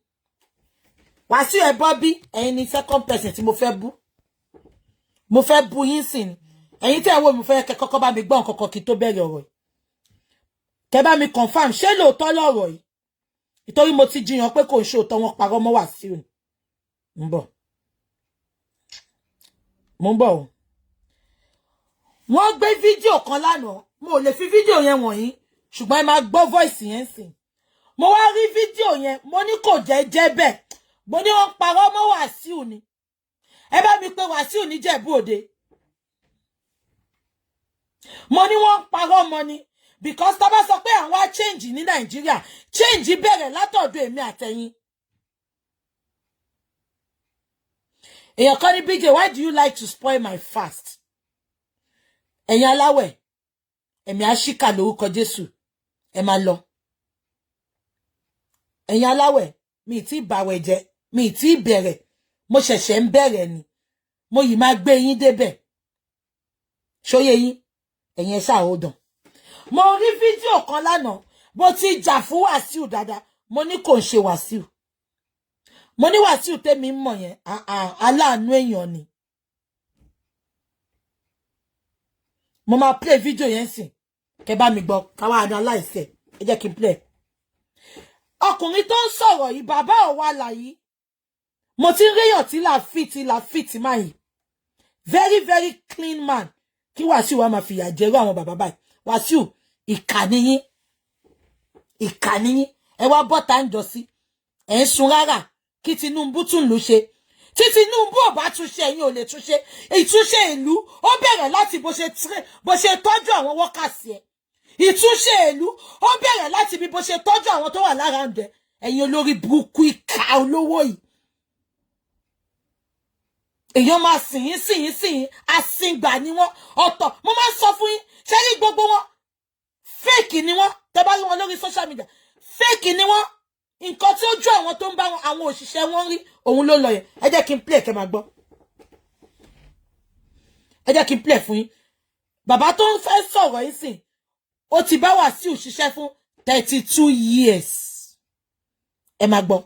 A: Wàsíù ẹ bọ́ bí, ẹ̀yin ni second person tí mo fẹ́ bú. Mo fẹ́ bú yín sìn ni. Ẹ̀yin tí ẹ wò mí, fẹ́ kẹ́ kọ́kọ́ bá mi gbọ́ nǹkan kan kí n tó bẹ̀rẹ̀ ọ̀rọ̀ yìí. Kẹ́ bá mi confirm ṣé lóòótọ́ lọ̀rọ̀ yìí. Ìtorí mo ti jiyàn pé kò ń ṣe òótọ́, wọn parọ́ mọ́ Wàsíù ni. Ń bọ̀. Mo ń bọ̀ o. Wọ́n gbé fídíò kan lánàá. Mo ò lè fi fídíò yẹn wọ̀nyí, ṣùgbọ́n ẹ máa gbọ́ voice yẹn sìn. Mo wá rí fídíò yẹn, mo ní kò jẹ́ jẹ́ bẹ́ẹ̀. Mo ní wọ́n parọ́ mọ́ Wàsíù ni. Ẹ bá mi pé Wàsíù níjẹ̀bú Òde. Mo ní wọ́n parọ́ mọ́ ni, because tá bá sọ pé àwọn á change ní Nàìjíríà, change bẹ̀rẹ̀ látọ̀dọ̀ èmi àtẹ̀yin. Èèyàn kan ní, BJ, why do you like to spoil my fast? Ẹ̀yin aláwẹ̀, ẹ̀mí àṣìkà lórúkọ Jésù, ẹ máa lọ. Ẹ̀yin aláwẹ̀, mi tí bàwẹ̀ jẹ́, mi tí bẹ̀rẹ̀, mo ṣẹ̀ṣẹ̀ ń bẹ̀rẹ̀ ni. Mo yìí máa gbé yín débẹ̀. Ṣóyé yín, ẹ̀yin ẹ ṣáà hold on. Mo rí fídíò kan lánàá, bó ti jà fún Wàsíù dáadáa, mo ní kò ń ṣe Wàsíù. Mo ní Wàsíù tèmi ń mọ̀ yẹn, aláàánú èèyàn ni. Mo máa play fídíò yẹn sìn. Kẹ́ bá mi gbọ́, ká wá analyse ẹ̀. Ẹ jẹ́ kí n play. Ọkùnrin tó ń sọ̀rọ̀ yìí, bàbá Ọ̀wàlà yìí. Mo ti ń réyàn tí là fit máa yìí. Very very clean man. Kí Wàsíù wá máa fìyà jẹrú àwọn bàbá báyìí. Wàsíù, ìkà ni yín. Ìkà ni yín. Ẹ wá bọ́ta ń jọ sí. Ẹ ń sun rárá. Kí Tinubu tún lù ṣe. Tí Tinubu ò bá túnṣe, ẹ̀yin ò lè túnṣe. Ìtúnṣe ìlú ó bẹ̀rẹ̀ láti bó ṣe tọ́jú àwọn wọ́kàsí ẹ̀. Ìtúnṣe ìlú ó bẹ̀rẹ̀ láti bí bó ṣe tọ́jú àwọn tó wà lára ń dẹ. Ẹ̀yin olórí burúkú ìkà olówó yìí. Èèyàn máa sìn yín, sìn yín, sìn yín. Àsìngbà ni wọ́n. Ọ̀tọ̀ mo máa ń sọ fún yín, ṣé rí gbogbo wọn, fake ni wọ́n. Tẹ́ bá rí wọn lórí social media, fake ni wọ́n. Nǹkan tí ó ju àwọn tó ń bá wọn, àwọn òṣìṣẹ́ wọn rí, òun ló lọ yẹn. Ẹ jẹ́ kí n play kẹ́ máa gbọ́. Ẹ jẹ́ kí n play fún yín. Bàbá tó ń fẹ́ sọ̀rọ̀ yìí sìn, ó ti bá Wàsíù ṣiṣẹ́ fún 32 years. Ẹ máa gbọ́.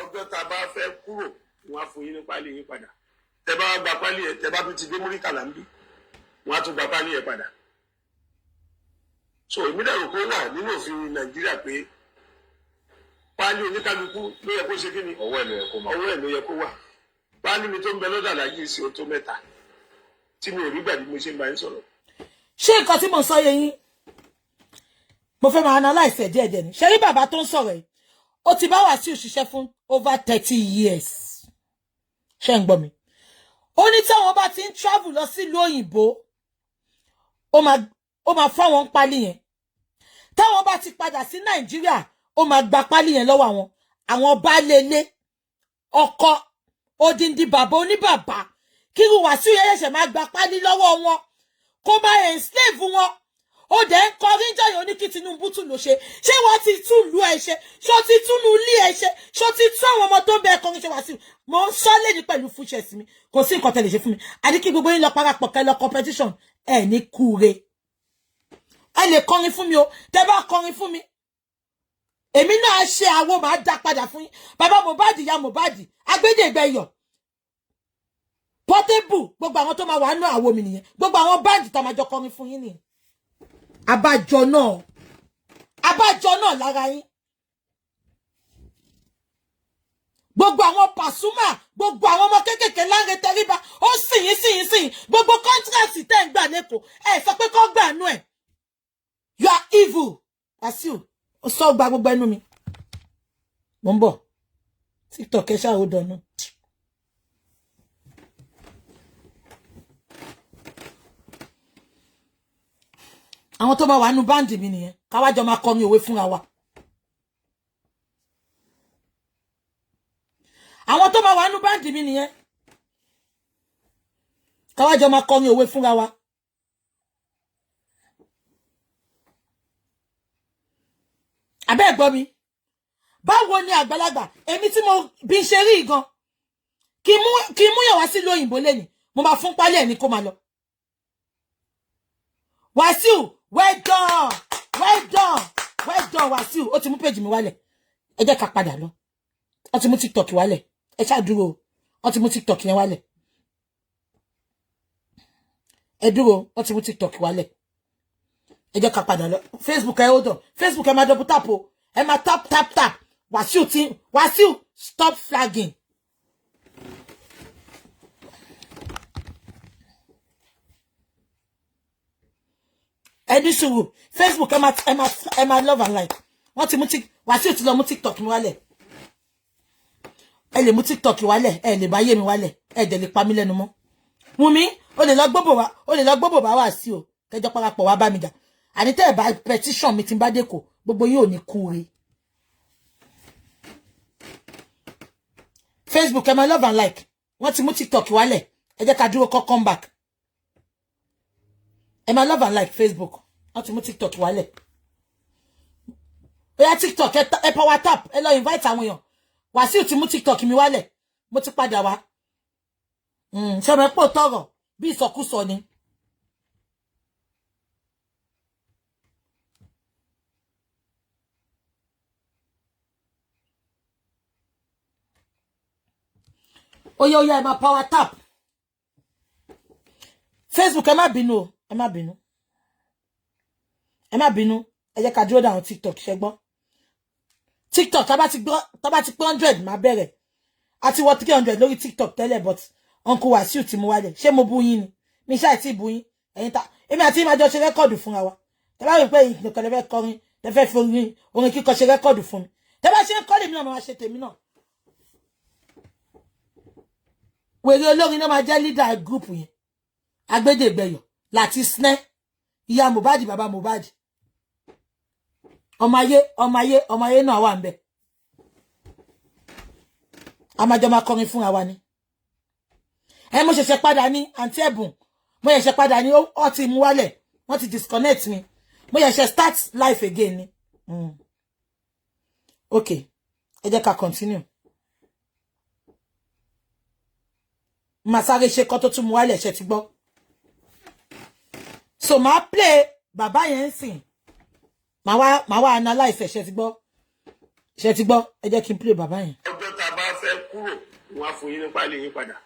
B: Ọjọ́ tá a bá fẹ́ kúrò, wọ́n á fún yín ní pálí yín padà. Tẹ bá wá gba pálí ẹ, tẹ bá tún ti dé Múrítàlá ń bí, wọ́n á tún gba pálí ẹ padà. So èmi dẹ̀rù pé ó wà nínú òfin Nàìjíríà pé pálí oníkálukú ló yẹ kó ṣe kí ni?
C: Ọwọ́ ẹ̀ ló yẹ kó máa.
B: Ọwọ́ ẹ̀ ló yẹ kó wà. Pálí mi tó ń bẹ lọ́dọ̀ Àlàyé sí o tó mẹ́ta tí mi ò rí gbà bí mo ṣe ń bá yín sọ̀rọ̀.
A: Ṣé nǹkan tí mo sọ yé yín? Mo fẹ́ máa analyse ẹ̀ díẹ̀díẹ̀ ni. Ṣé rí bàbá tó ń sọ̀rọ̀ yìí, ó ti bá Wàsíù ṣiṣẹ́ fún over 30 years. Ṣé ń gbọ́ mi? Ó ní táwọn bá ti ń travel lọ sílùú òyìnbó, ó máa fáwọn ń pálí yẹn. Táwọn bá ti padà sí Nàìjíríà, ó máa gba pálí yẹn lọ́wọ́ àwọn. Àwọn baálé ilé, ọkọ odindi bàbá oníbàbá, kírú Wàsíù yẹn ṣẹ̀ṣẹ̀ máa gba pálí lọ́wọ́ wọn, kó máa enslave wọn. Ó dẹ̀ ń kọrin jọyọ̀ ní kí Tinubu tún lò ṣe. Ṣé wọ́n ti tún lu ẹ ṣe? Ṣó ti tún lu ilé ẹ ṣe? Ṣó ti tún àwọn ọmọ tó ń bẹ kọrin ṣe? Wàsíù, mo ń sọ lẹ́ni pẹ̀lú fúnṣẹ̀ sí mi, kò sí nǹkan tẹ́ lè ṣe fún mi. Àní kí gbogbo yín lọ parapọ̀ kẹ́ lọ competition ẹ̀ ní kúre. Ẹ lè kọrin fún mi o. Tẹ́ bá kọrin fún mi, èmi náà ṣe àwo, màá dá padà fún yín. Bàbá Mohbad, ìyá Mohbad, Agbẹ́dẹ́gbẹ́yọ̀, Portable, gbogbo àwọn tó máa wà nínú àwo mi nìyẹn. Gbogbo àwọn band tá máa jọ kọrin fún yín nìyẹn. Abájọ náà, abájọ náà lára yín, gbogbo àwọn Pasuma, gbogbo àwọn ọmọ kéékèèké, Lanre Tẹríba, ó sì yín, sì yín, sì yín. Gbogbo contract tẹ́ ń gbà lẹ́kọ̀ọ́, ẹ sọ pé kọ́ gbà nú ẹ̀. You are evil, Wàsíù. Ó sọ gba gbogbo ẹnu mi. Mo ń bọ̀. TikTok, ẹ ṣáà ó dọ̀nù. Àwọn tó máa wà nínú band mi nìyẹn, káwájọ máa kọrin òwe fúnra wa. Àwọn tó máa wà nínú band mi nìyẹn, káwájọ máa kọrin òwe fúnra wa. Abẹ́ ẹ̀gbọ́n mi, báwo ni àgbàlagbà èmi tí mo bí ṣe rí gan, kí mú yàn wá sílùú òyìnbó lẹ́yìn, mo máa fún pálí ẹ̀ ní kó máa lọ. Wàsíù, well done, well done, well done. Wàsíù, ó ti mú péjì mi wálẹ̀. Ẹ jẹ́ ká padà lọ. Ó ti mú TikTok wálẹ̀. Ẹ ṣáà dúró. Ó ti mú TikTok yẹn wálẹ̀. Ẹ dúró. Ó ti mú TikTok wálẹ̀. Ẹ jẹ́ ká padà lọ Facebook. Ẹ hold on. Facebook, ẹ máa double tap o. Ẹ máa tap, tap, tap. Wàsíù ti, Wàsíù, stop flagging. Ẹ ní sùúrù. Facebook, ẹ máa love and like. Wọ́n ti mú tik, Wàsíù ti lọ mú TikTok mi wálẹ̀. Ẹ lè mú TikTok wálẹ̀, ẹ lè bá yé mi wálẹ̀, ẹ dẹ̀ lè pa mí lẹ́nu mọ́. Wùnmí, o lè lọ gbóbò wá, o lè lọ gbóbò bá wà sí o. Kẹjọ parapọ̀ wá bá mi jà. Àní tẹ́ ẹ bá petition mi tí n bá dé kò, gbogbo yín ò ní kúre. Facebook, ẹ máa love and like. Wọ́n ti mú TikTok wálẹ̀. Ẹ jẹ́ ká dúró kọ́ come back. Ẹ máa love and like. Facebook, wọ́n ti mú TikTok wálẹ̀. Bóyá TikTok, ẹ power tap, ẹ lọ invite àwọn èèyàn. Wàsíù ti mú TikTok mi wálẹ̀. Mo ti padà wá. Ṣé ọmọ ẹ pò tọrọ bí ìsọkúsọ ni. Oya, oya, ẹ máa power tap. Facebook, ẹ má bínú o, ẹ má bínú, ẹ má bínú. Ẹ jẹ́ ká dúró dáhùn TikTok. Ṣe gbọ́? TikTok, tá bá ti gbọ́, tá bá ti pé 100, máa bẹ̀rẹ̀. A ti wọ 300 lórí TikTok tẹ́lẹ̀, but Uncle Wàsíù ti mú wálẹ̀. Ṣé mo bú yín ni? Mi ṣáà tí bú yín. Ẹ̀yin ta èmi àti yín máa jọ ṣe record fúnra wa. Tẹ́ bá rí pé nìkan lè fẹ́ kọrin, tẹ́ fẹ́ fi orin kíkọ ṣe record fún mi, tẹ́ bá ṣe ń kọ́ lèmi náà máa ṣe tèmi náà. Wèrè olórin náà máa jẹ́ leader group yẹn. Agbẹ́dẹ́gbẹ̀yọ̀ láti snẹ́ ìyá Mohbad, bàbá Mohbad, ọmọ ayé, ọmọ ayé, ọmọ ayé náà wà ń bẹ̀. A máa jọ máa kọrin fúnra wa ni. Ẹ mo ṣẹ̀ṣẹ̀ padà ní, àǹtí Ẹ̀bùn, mo ṣẹ̀ṣẹ̀ padà ní. Ó ti mú wálẹ̀, wọ́n ti disconnect mi. Mo ṣẹ̀ṣẹ̀ start life again ni. Ok, ẹ jẹ́ ká continue. Màá sáré ṣe kọ́ tó tún mú wálẹ̀, ṣe ti gbọ́? So màá play bàbá yẹn ń sìn, màá wá analyse ẹ̀. Ṣe ti gbọ́? Ṣe ti gbọ́? Ẹ jẹ́ kí n play bàbá yẹn.
B: Ọjọ́ tá a bá fẹ́ kúrò, wọ́n á fún yín ní pálí yín padà.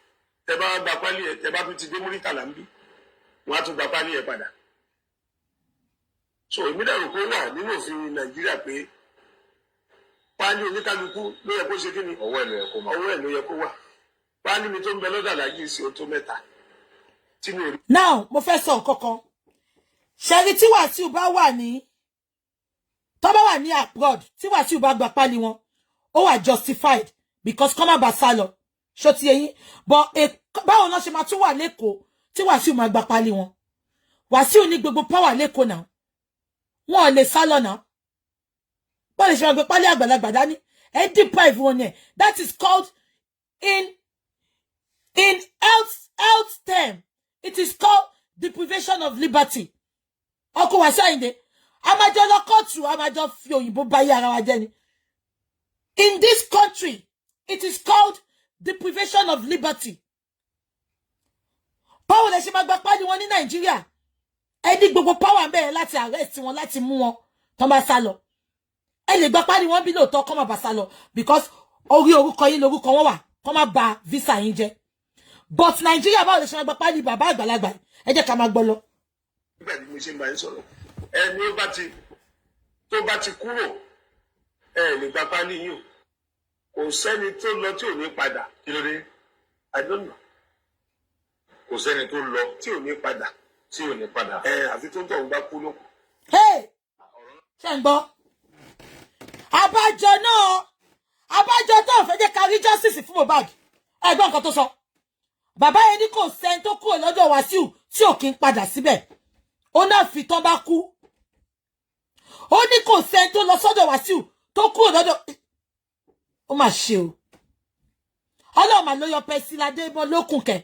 B: Tẹ bá gba pálí yẹn, tẹ bá tún ti dé Múrítàlá ń bí, wọ́n á tún gba pálí yẹn padà. So èmi dàrú pé ó wà nínú òfin Nàìjíríà pé pálí oníkálukú ló yẹ kó ṣe kí ni?
C: Ọwọ́ ẹ̀ ló yẹ kó máa.
B: Ọwọ́ ẹ̀ ló yẹ kó wà. Pálí mi tó ń bẹ lọ́dà láyé sí o tó mẹ́ta tí mi ò rí.
A: Now mo fẹ́ sọ nǹkan kan. Ṣẹ́rí, tí Wàsíù bá wà ní, tó bá wà ní abroad, tí Wàsíù bá gba pálí wọn, ó wà justified because kọ́ má bàa sá lọ. Ṣó ti eyín? But báwo náà ṣe máa tún wà lẹ́kọ̀ọ́ tí Wàsíù máa gba pálí wọn? Wàsíù ní gbogbo power lẹ́kọ̀ọ́ náà, wọn ò lè sá lọ náà. Bọ́ọ̀ lè ṣe máa gbé pálí àgbàlagbà dání? Ẹ deprive wọn yẹn. That is called in health term, it is called deprivation of liberty. Ọkọ Wàsíù Àyìndé, a máa jọ lọ kóòtù, a máa jọ fi òyìnbó báyé ara wa jẹ́ ni. In this country, it is called deprivation of liberty. Báwo lẹ ṣe máa gba pálí wọn ní Nàìjíríà? Ẹ ní gbogbo power ń bẹ̀rẹ̀ láti arrest wọn, láti mú wọn tó bá sá lọ. Ẹ lè gba pálí wọn bí lóòótọ́, kọ́ má bá sá lọ, because orí orúkọ yín lórúkọ wọn wà, kọ́ má ba visa yín jẹ́. But Nàìjíríà, báwo lẹ ṣe máa gba pálí bàbá àgbàlagbà? Ẹ jẹ́ ká máa gbọ́ lọ.
B: Nígbà tí mo ṣe ń bá yín sọ̀rọ̀, ẹni ó bá ti tó bá ti kúrò, ẹ lè gba pálí yín o. Kò sẹ́ni tó lọ tí ò ní padà.
C: Kí ló dé?
B: I don't know.
C: Kò sẹ́ni tó lọ
B: tí ò ní padà.
C: Tí ò ní padà.
B: Ẹ àfi tó ń tọ̀ ń bá kú lóko.
A: Hey! Ṣé ń gbọ́? Àbájọ náà, àbájọ tó fẹ́ jẹ́ ká rí justice fún Mohbad. Ẹ gbọ́ nǹkan tó sọ. Bàbá yẹn ní kò sẹ́ni tó kúrò lọ́dọ̀ Wàsíù tí ò kí ń padà síbẹ̀. Ó náà fi tán bá kú. Ó ní kò sẹ́ni tó lọ sọ́dọ̀ Wàsíù tó kúrò lọ́dọ̀. Ó mà ṣe o. Ọlọ́run mà ló yọ Pẹ́sì Adémọ́ lókùn kẹ̀.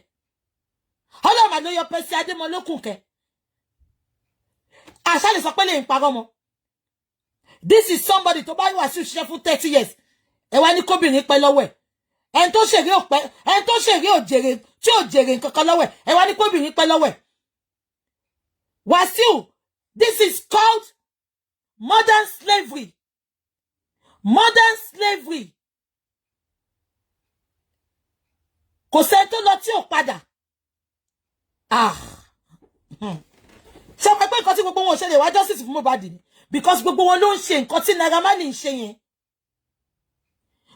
A: Ọlọ́run mà ló yọ Pẹ́sì Adémọ́ lókùn kẹ̀. Àṣà lè sọ pé lè ń parọ́ mọ́. This is somebody tó bá Wàsíù ṣiṣẹ́ fún 30 years. Ẹ wá ní kóbìnrin pẹ́ lọ́wọ́ ẹ̀. Ẹni tó ṣèré ò pẹ́, ẹni tó ṣèré ò jèrè, tí ò jèrè nǹkan kan lọ́wọ́ ẹ̀. Ẹ wá ní kóbìnrin pẹ́ lọ́wọ́ ẹ̀. Wàsíù, this is called modern slavery. Modern slavery. Kò sẹ́ni tó lọ tí ò padà. Ah. Ṣé ọmọ pé nǹkan tí gbogbo wọn ò ṣe lè wá justice fún Mohbad ni? Because gbogbo wọn ló ń ṣe nǹkan tí Naira Marley ń ṣe yẹn.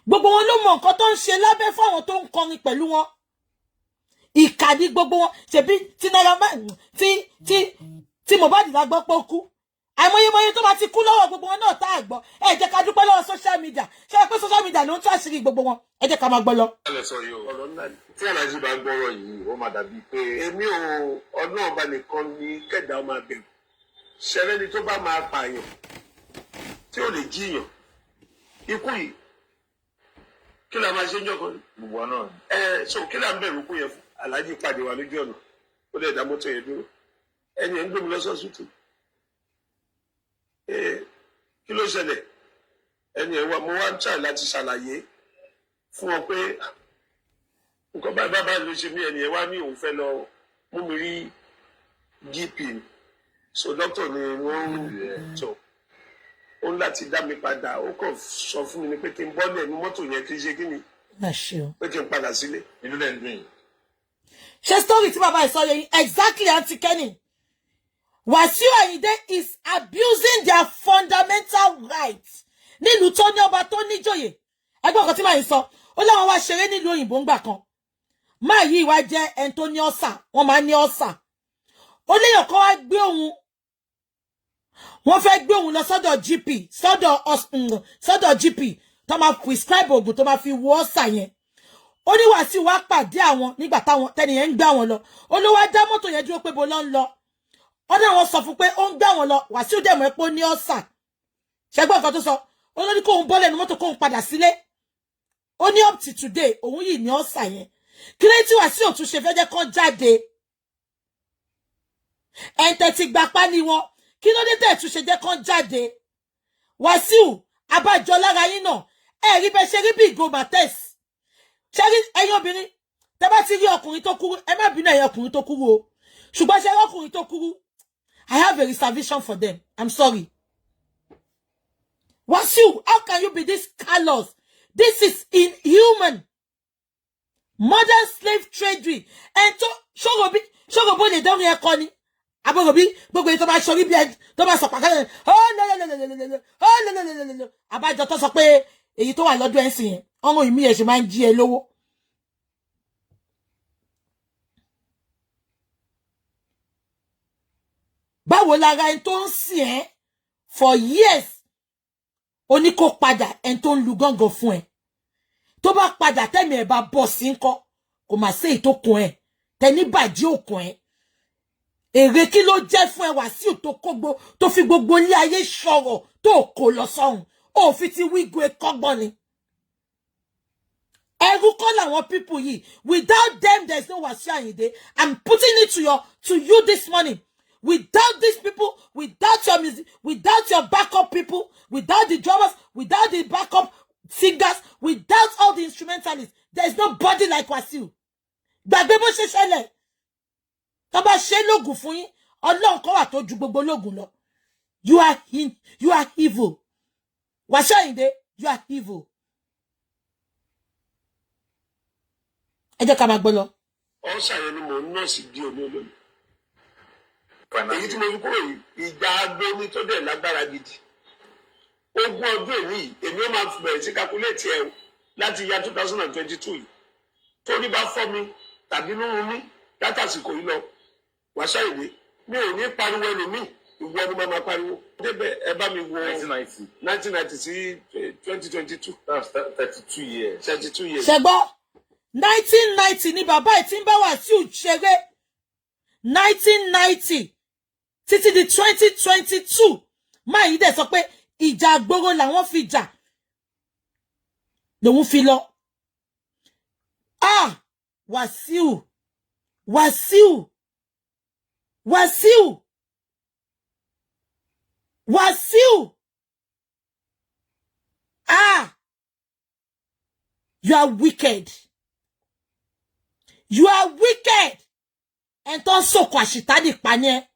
A: Gbogbo wọn ló mọ nǹkan tó ń ṣe lábẹ́ fún àwọn tó ń kọrin pẹ̀lú wọn. Ìkà ní gbogbo wọn. Ṣebí tí Naira Marley tí Mohbad la gbọ́ pé ó kú. Àìmọye tó bá ti kú lọ́wọ́ gbogbo wọn náà tá a gbọ́. Ẹ jẹ́ ká dúpẹ́ lọ́wọ́ social media. Ṣé ẹ pé social media ló ń tú àṣírí gbogbo wọn? Ẹ jẹ́ ká máa gbọ́ lọ.
C: Ẹ sọ yìí o.
B: Ọ̀rọ̀ ńlá ni.
C: Tí Aláàjì bá gbọ́rọ̀ yìí, ó máa dàbí pé
B: Èmi ò, ọdún ọba nìkan ní kẹ̀dá ọmọ abẹ̀rù ṣẹlẹ́ni tó bá máa pààyàn tí ò lè jíyàn ikú yìí, kí la máa ṣe ń jọkọ ni?
C: Gbogbo wa náà ni.
B: Ẹ so kí la ń bẹ̀rù kú yẹn fún? Aláàjì pàdé wa lójú ọ̀nà, ó lè dá mọ́tò yẹn dúró. Ẹni ẹ̀ ń gbé mi lọ sọ́sùtù. Ẹ kí ló ṣẹlẹ̀? Ẹni ẹ̀ wá, mo wá ń tà láti ṣàlàyé fún ọ pé nǹkan báyìí báyìí báyìí ló ṣe mí. Ẹni ẹ̀ wá ní òun fẹ́ lọ mú mi rí GP, so doctor ni wọ́n ń sọ. Ó ń láti dá mi padà. Ó kàn sọ fún mi ni pé kí n bọ́lẹ̀ ní mọ́tò yẹn, kí n ṣe kí ni?
A: Má ṣe o.
B: Pé kí n padà sílé.
C: Inú lẹ́ ń dùn yìí.
A: Ṣé story tí bàbá yìí sọ yẹn, exactly, Aunty Kenny? Wàsíù Àyìndé is abusing their fundamental rights nílùú tó ní ọba, tó níjòyè. Ẹgbẹ́ ọkọ̀ tí màá yìí sọ, ó láwọn wá ṣeré nílùú òyìnbó ńgbà kan. Máa yìí wá jẹ́ ẹni tó ní ọ̀sà, wọ́n máa ní ọ̀sà. Ó léèyàn kan wá gbé òun, wọ́n fẹ́ gbé òun lọ sọ́dọ̀ GP, sọ́dọ̀ GP tó máa prescribe oògùn tó máa fi wo ọ̀sà yẹn. Ó ní Wàsíù wá pàdé àwọn nígbà táwọn tẹnìyẹn ń gbé àwọn lọ. Ó ló wá dá mọ́tò yẹn dúró pé bo ló ń lọ. Ó ní àwọn sọ fún pé ó ń gbé àwọn lọ. Wàsíù dẹ̀ mọ̀ pé ó ní ọ̀sà. Ṣẹgbọ́n nǹkan tó sọ? Ó ló ní kóun bọ́lẹ̀ ní mọ́tò, kóun padà sílé. Ó ní up to today òun yìí ní ulcer yẹn. Kí ló tí Wàsíù tún ṣe fẹ́ jẹ́ kán jáde? Ẹ̀ǹtẹ̀ ti gba pálí wọn, kí ló dé tẹ̀ tún ṣe jẹ́ kán jáde? Wàsíù, abájọ lára yín náà, ẹ rí bẹ́ẹ̀ ṣe rí bí ìgò mates ṣe rí. Ẹ̀yin obìnrin, tẹ́ bá ti rí ọkùnrin tó kúrú, ẹ má bínú, ẹ̀yin ọkùnrin tó kúrú o, ṣùgbọ́n ṣe rí ọkùnrin tó kúrú, I have a reservation for them. I'm sorry. Wàsíù, how can you be this callous? This is inhuman. Modern slave trade. Ẹ̀ tó ṣòro bí ṣòro bó lè dánrin ẹ̀kọ́ ni àbúrò bí gbogbo èyí tó bá ṣorí bí ẹ tó bá sọ pàkàlẹ̀ ó lọ́lọ́lọ́lọ́lọ́lọ́ ó lọ́lọ́lọ́lọ́lọ́. Àbájọ tó sọ pé èyí tó wà lọ́dún ẹ̀ ń sìn yẹn, ọmọ ìmí ẹ̀ ṣe máa ń jí ẹ lówó. Báwo lára ẹni tó ń sìn ẹ́ for years, ó ní kó padà, ẹni tó ń lu gángan fún ẹ, tó bá padà tẹ́mi ẹ̀ bá bọ̀ sí ńkọ́? Kò mà sí èyí tó kún ẹ tẹni bàjẹ́ òkun ẹ. Èrè kí ló jẹ́ fún ẹ, Wàsíù, tó kógbó tó fi gbogbo ilé ayé sọ̀rọ̀ tó kò lọ sọ́hun, ó fi ti wígo kọ́gbọ́n ni? Ẹrú kọ́ làwọn people yìí. Without them, there is no Wasiu Ayinde. I'm putting it to you this morning. Without these people, without your music, without your backup people, without the drummers, without the backup singers, without all the instrumentalists, there is nobody like Wasiu. Gbàgbé bó ṣe ṣẹlẹ̀. Tó bá ṣe lóògùn fún yín, Ọlọ́run kan wà tó ju gbogbo lóògùn lọ. You are evil. Wasiu Ayinde, you are evil. Ẹ jẹ́ ká máa gbọ́ lọ.
B: Ulcer yẹn ni mò ń nurse di òní olóyún. Èyí tí mo fi kúrò yìí, ìjà agbóni tó dẹ̀ lágbára gidi. 20 ọdún èmi yìí, èmi ó máa bẹ̀rẹ̀ sí calculate ẹ̀ o láti ya 2022 yìí. Torí bá fọ́ mi tàbí nínú mi látàsìkò yìí lọ, Wasiu Ayinde, mi ò ní pariwo ẹlòmíì, ìwọ ni màá máa pariwo. Débẹ̀ ẹ bá mi wo.
C: 1990.
B: 1990 sí 2022.
C: That's 32 years.
B: 32 years.
A: Ṣẹgbọ́, 1990 ni bàbá ẹ̀ tí ń bá Wàsíù ṣeré, 1990 títí di 2022. Máa yìí dẹ̀ sọ pé ìjà àgbòrò làwọn fi jà lòun fi lọ. Ah, Wàsíù, Wàsíù, Wàsíù, Wàsíù, ah, you are wicked, you are wicked. Ẹn tó ń sòkò àṣìtádì pa ni ẹ.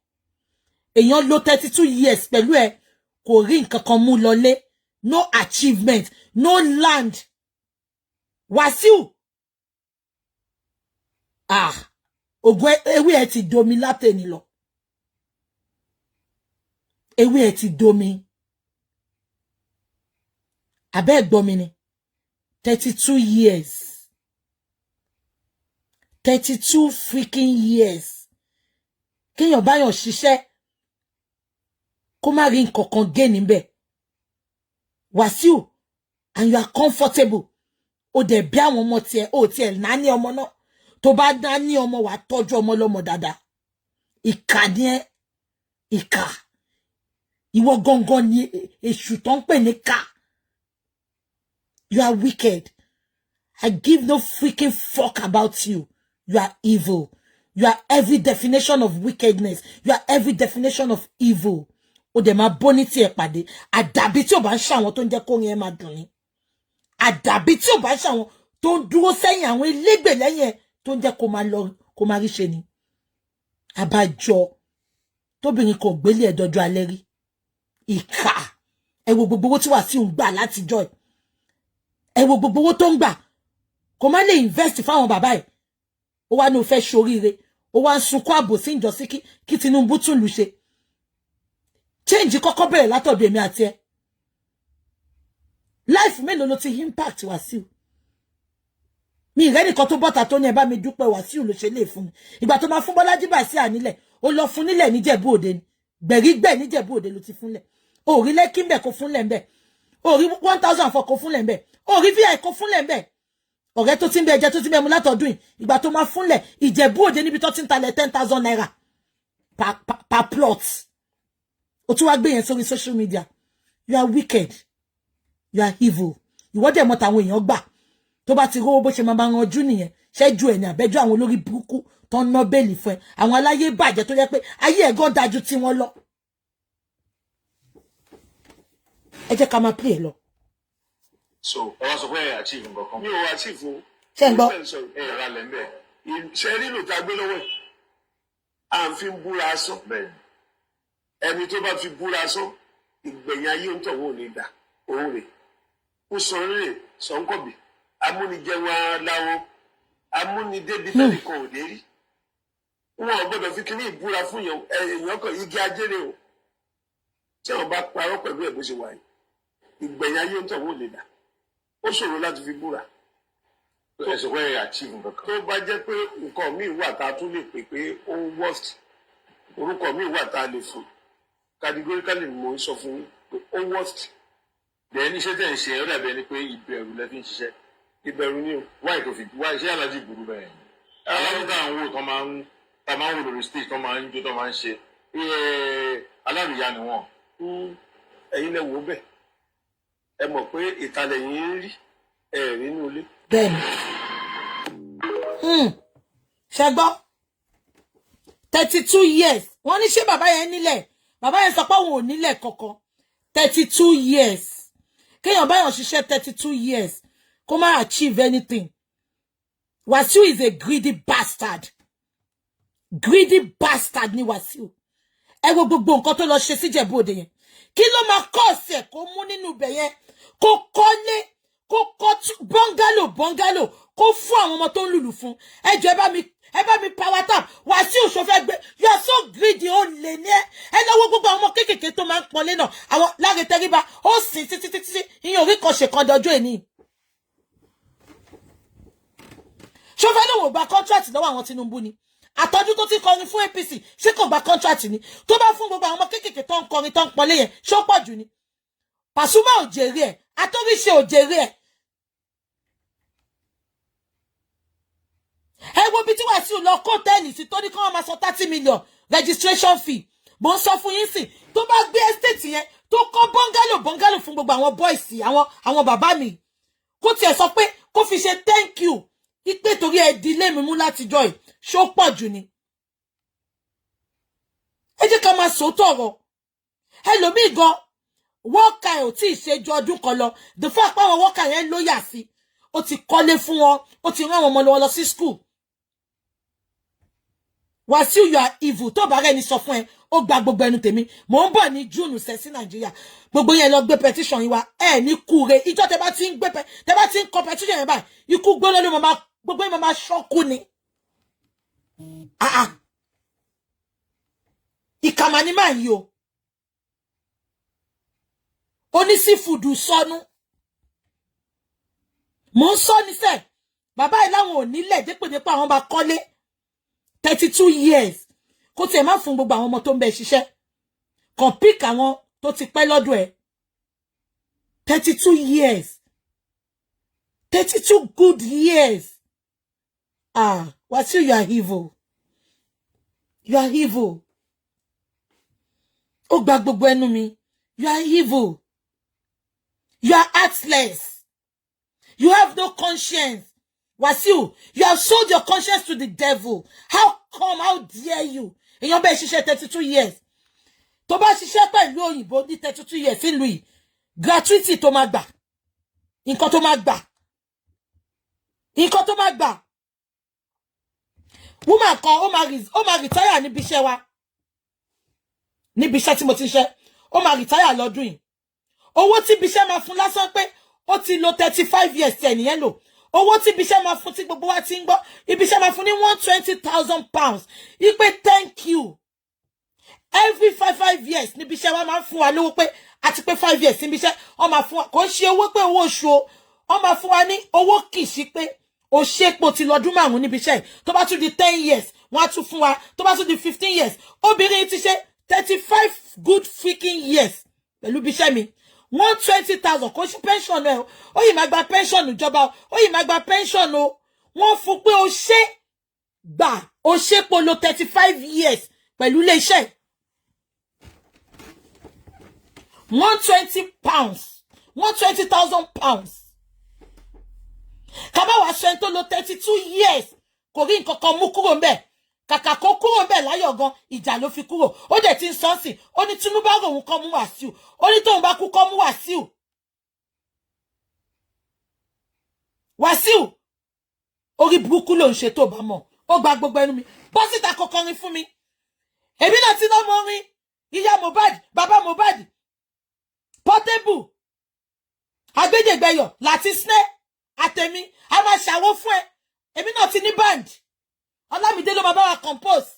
A: Èèyàn lò 32 years pẹ̀lú ẹ, kò rí nǹkan kan mú lọlé. No achievement, no land. Wàsíù, ah, ògùn ewé ẹ ti domi látẹni lọ. Ewé ẹ ti domi. Abẹ́ ẹ̀gbọ́n mi ni. 32 years, 32 freaking years, kéèyàn báyàn ṣiṣẹ́ kó má rí nǹkan kan gé níbẹ̀. Wàsíù, and you are comfortable. Ó dẹ̀ bí àwọn ọmọ tiẹ̀, ó tiẹ̀ náání ọmọ náà. Tó bá náání ọmọ, wàá tọ́jú ọmọ lọ́mọ dáadáa. Ìkà ni ẹ́, ìkà. Ìwọ gangan ni èṣù tó ń pè ní ká. You are wicked. I give no freaking fuck about you. You are evil. You are every definition of wickedness. You are every definition of evil. Ó dẹ̀ máa bó ní tiẹ̀ pàdé. Àdàbí tí ò bá ń ṣàwọn tó ń jẹ́ kórin ẹ máa dùn ní. Àdàbí tí ò bá ń ṣàwọn tó ń dúró sẹ́yìn, àwọn elégbè lẹ́yìn ẹ tó ń jẹ́ kó máa lọ, kó máa rí ṣe ni. Àbájọ tóbìnrin kò gbélé ẹ̀ dọjọ́ alẹ́ rí. Ìkà. Ẹ wo gbogbo owó tí Wàsíù ń gbà látijọ́ ẹ̀. Ẹ wo gbogbo owó tó ń gbà. Kò má lè invest fáwọn bàbá ẹ̀. Ó wá ní o fẹ́ ṣoríire. Ó wá ń sunkún ààbò sí ìjọsí kí Tinubu tún lù ṣe. Change kọ́kọ́ bẹ̀rẹ̀ látọ̀dọ̀ èmi àti ẹ. Life mélòó ló ti impact, Wàsíù? Mi ìrẹ́ nìkan tó bọ́ta tó ní ẹ bá mi dúpẹ́, Wàsíù ló ṣe lè fún mi. Ìgbà tó máa fún Bọ́lájí Bàsíà nílẹ̀, ó lọ fún nílẹ̀ níjẹ̀bú Òde ni. Gbẹ̀rígbẹ̀ níjẹ̀bú Òde ló ti fúnlẹ̀. Ó rí Lẹ́kí ńbẹ̀ kó fúnlẹ̀ ńbẹ̀. Ó rí 1004 kó fúnlẹ̀ ńbẹ̀. Ó rí vi kó fúnlẹ̀ ńbẹ̀. Ọ̀rẹ́ tó ti ń bẹ ẹjẹ tó ti ń bẹ mu látọ̀dún yìí, ìgbà tó máa fúnlẹ̀ Ìjẹ̀bú Òde níbi tó ti ń talẹ̀ ₦10,000 per plot, ó tún wá gbé yẹn sórí social media. You are wicked, you are evil. Ìwọ dẹ̀ mọ̀ tàwọn èèyàn gbà. Tó bá ti rówó, bó ṣe máa ranjú nìyẹn. Ṣẹ́jú ẹ̀ ní àbẹ́jọ́ àwọn olórí burúkú tó ń ná bail fún ẹ, àwọn aláyé bàjẹ́ tó jẹ́ pé ayé ẹ̀gán dájú tí wọ́n lọ. Ẹ jẹ́ ká máa play ẹ lọ.
B: So
C: Ẹ wá sọ pé ẹ achieve nǹkan kan.
B: Mi ò achieve o.
A: Ṣé ń gbọ́?
C: Ẹ rà lẹ́ ń bẹ̀.
B: Ṣe rí lò tá a gbé lọ́wọ́ ẹ̀, à ń fi búra asán.
C: Bẹ́ẹ̀ ni.
B: Ẹni tó bá fi búra asán, ìgbẹ̀yìn ayé ń tọ̀wọ́ ò ní dà. Òun rè ó sọ rè sọ̀ńkọ̀bì amúnijẹun aláwọ̀ amúnidébi tẹ́nìkan ò dé rí. Wọn ò gbọdọ̀ fi kíní ìbúra fún yẹn. Èèyàn kan igi ajére o. Tí wọn bá parọ́ pẹ̀lú ẹ̀ bó ṣe wà yìí, ìgbẹ̀yìn ayé ń tọ̀wọ́ ò lè dà. Ó ṣòro láti fi búra.
C: Ẹ sọ pé ẹ achieve nǹkan kan.
B: Tó bá jẹ́ pé nǹkan míì wà tá a tún lè pè pé ó worst, orúkọ míì wà tá a lè fún, categorically mo ń sọ fún yín pé ó worst.
C: Bẹ́ẹ̀ ní iṣẹ́ tẹ̀ ń ṣe, ó dàbí ẹni pé ìbẹ̀rù lẹ fi ń ṣiṣẹ́.
B: Ìbẹ̀rù ni o.
C: Wáyé tó fi wáyé ṣé alájí burú bẹ́ẹ̀ ni? Alájí tá à ń wò, tó máa ń tá máa ń wò lórí stage, tó máa ń jó, tó máa ń ṣe, alárìíyá ni wọ́n.
B: Ẹ̀yin lẹ wò ó bẹ́ẹ̀. Ẹ mọ̀ pé ìtàlẹ̀ yín ń rí ẹ̀ rí inú ilé.
A: Bẹ́ẹ̀ni, ṣe gbọ́, 32 years. Wọ́n ní ṣé bàbá yẹn nílẹ̀? Bàbá yẹn sọ pé òun ò nílẹ̀ kankan. 32 years, kéèyàn báyọ̀ ṣiṣẹ́ 32 years kó má achieve anything. Wasiu is a greedy bastard. Greedy bastard ni Wasiu. Ẹ wo gbogbo nǹkan tó lọ ṣe síjẹ̀bú Òde yẹn. Kí ló máa kọ́ ọ̀sẹ̀ kó mú nínú ibẹ̀ yẹn, kó kọ́lé, kó kọ́ bungalow bungalow, kó fún àwọn ọmọ tó ń lùlù fún? Ẹ jọ̀ọ́, ẹ bá mi power tap. Wàsíù ṣọfẹ́ gbé. You are so greedy. Ó lè ní ẹ. Ẹ lọ́wọ́ gbogbo àwọn ọmọ kéékèèké tó máa ń pọnlé náà, àwọn Láre Tẹríba, ó sìn títí títí, ìyẹn orí kan ṣe kan dọjọ́ èní. Ṣọfẹ́ lòun ò gba contract lọ́wọ́ àwọn Tinubu ni? Àtọ́jú tó ti kọrin fún APC, ṣé kò gba contract ni? Tó bá fún gbogbo àwọn ọmọ kéékèèké tó ń kọrin, tó ń pọnlé yẹn, ṣó pọ̀ jù ni? Pasuma ò jèrè ẹ̀, Atóríṣe ò jèrè ẹ̀. Ẹ wo ibi tí Wàsíù lọ kó tẹ́ẹ̀lì sí, tó ní kí wọ́n máa san 30 million registration fee. Mo ń sọ fún yín sìn, tó bá gbé estate yẹn, tó kọ́ bungalow bungalow fún gbogbo àwọn boys, àwọn bàbá mi, kó tiẹ̀ sọ pé kó fi ṣe thank you, ipe torí ẹ di ilé mi mú látijọ́ yìí, ṣó pọ̀ jù ni? Ẹ jẹ́ ká máa sòótọ́ ọ̀rọ̀. Ẹlòmíì gan, worker ẹ̀ ò tí ì ṣe ju ọdún kan lọ. The fact pé àwọn worker yẹn lóyà sí, ó ti kọ́lé fún wọn, ó ti rán àwọn ọmọ lọ́wọ́ lọ sí school. Wàsíù, you are evil. Tó bá rẹ́ni sọ fún ẹ, ó gba gbogbo ẹnu tèmi. Mò ń bọ̀ ní June sẹ́ sí Nàìjíríà. Gbogbo yẹn lọ gbé petition yín wá. Ẹ ní kúre ìjọ tẹ bá ti ń gbé, tẹ bá ti ń kọ petition yẹn báyìí, ikú gbóná ló máa gbogbo yẹn máa ṣọ́kú ni. Ah ah, ìkàmà ni máa yí o. Onísífùdù sọnù. Mò ń sọ níṣẹ́, bàbá yìí láwọn ò nílẹ̀ dépòdépò àwọn bá kọ́lé. 32 years, kó tiẹ̀ má fún gbogbo àwọn ọmọ tó ń bẹ ṣiṣẹ́, kàn pick àwọn tó ti pẹ́ lọ́dọ̀ ẹ̀. 32 years, 32 good years. Ah, Wasiu, you are evil. You are evil. Ó gba gbogbo ẹnu mi. You are evil. You are heartless. You have no conscience. Wasiu, you have sold your conscience to the devil. How come? How dare you? Èèyàn bẹ́ẹ̀ ṣiṣẹ́ 32 years. Tó bá ṣiṣẹ́ pẹ̀lú òyìnbó ní 32 years nílùú yìí, gratuity tó máa gbà, nǹkan tó máa gbà, nǹkan tó máa gbà. Woman kan, ó máa retire níbi iṣẹ́ wa, níbi iṣẹ́ tí mo ti ń ṣe, ó máa retire lọ́dún yìí. Owó tí ibi iṣẹ́ máa fún lásán pé ó ti lo 35 years tí ẹnìyẹn lò, owó tí ibi iṣẹ́ máa fún, tí gbogbo wa ti ń gbọ́, ibi iṣẹ́ máa fún ní £120,000, ipe thank you. Every five five years níbi iṣẹ́ wa máa ń fún wa lówó pé àti pé 5 years níbi iṣẹ́, wọ́n máa fún wa. Kò ń ṣe owó pé owó oṣù o, wọ́n máa fún wa ní owó kìsí pé o ṣe pò ti lọ́dún 5 níbi iṣẹ́ yìí. Tó bá tún di 10 years, wọ́n á tún fún wa. Tó bá tún di 15 years. Obìnrin ti ṣe 35 good freaking years pẹ̀lú ibi iṣẹ́ mi. 120,000, kò sí pension ẹ o. Ó yìí máa gba pension ìjọba o, ó yìí máa gba pension o. Wọ́n fún pé o ṣe gbà, o ṣe polo 35 years pẹ̀lú iléeṣẹ́. £120, £120,000. Ká bá wàá sọ ẹni tó lò 32 years kò rí nǹkan kan mú kúrò ńbẹ̀. Kàkà kó kúrò ńbẹ̀ láyọ̀ gan, ìjà ló fi kúrò. Ó dẹ̀ ti ń sọ sí, ó ní Tinubu bá òun kọ́ mú Wàsíù, ó ní tóun bá kú kọ́ mú Wàsíù. Wàsíù orí burúkú ló ń ṣe tó bá mọ̀. Ó gba gbogbo ẹnu mi, bọ́ síta kó kọrin fún mi. Èmi náà ti lọ́mọ orin ìyá Mohbad, bàbá Mohbad, Portable, Agbẹ́dẹ́gbẹ́yọ̀, láti sinẹ́ àtẹ̀mí, a máa ṣàwó fún ẹ. Èmi náà ti ní band, Ọlámídé ló máa bá wa compose.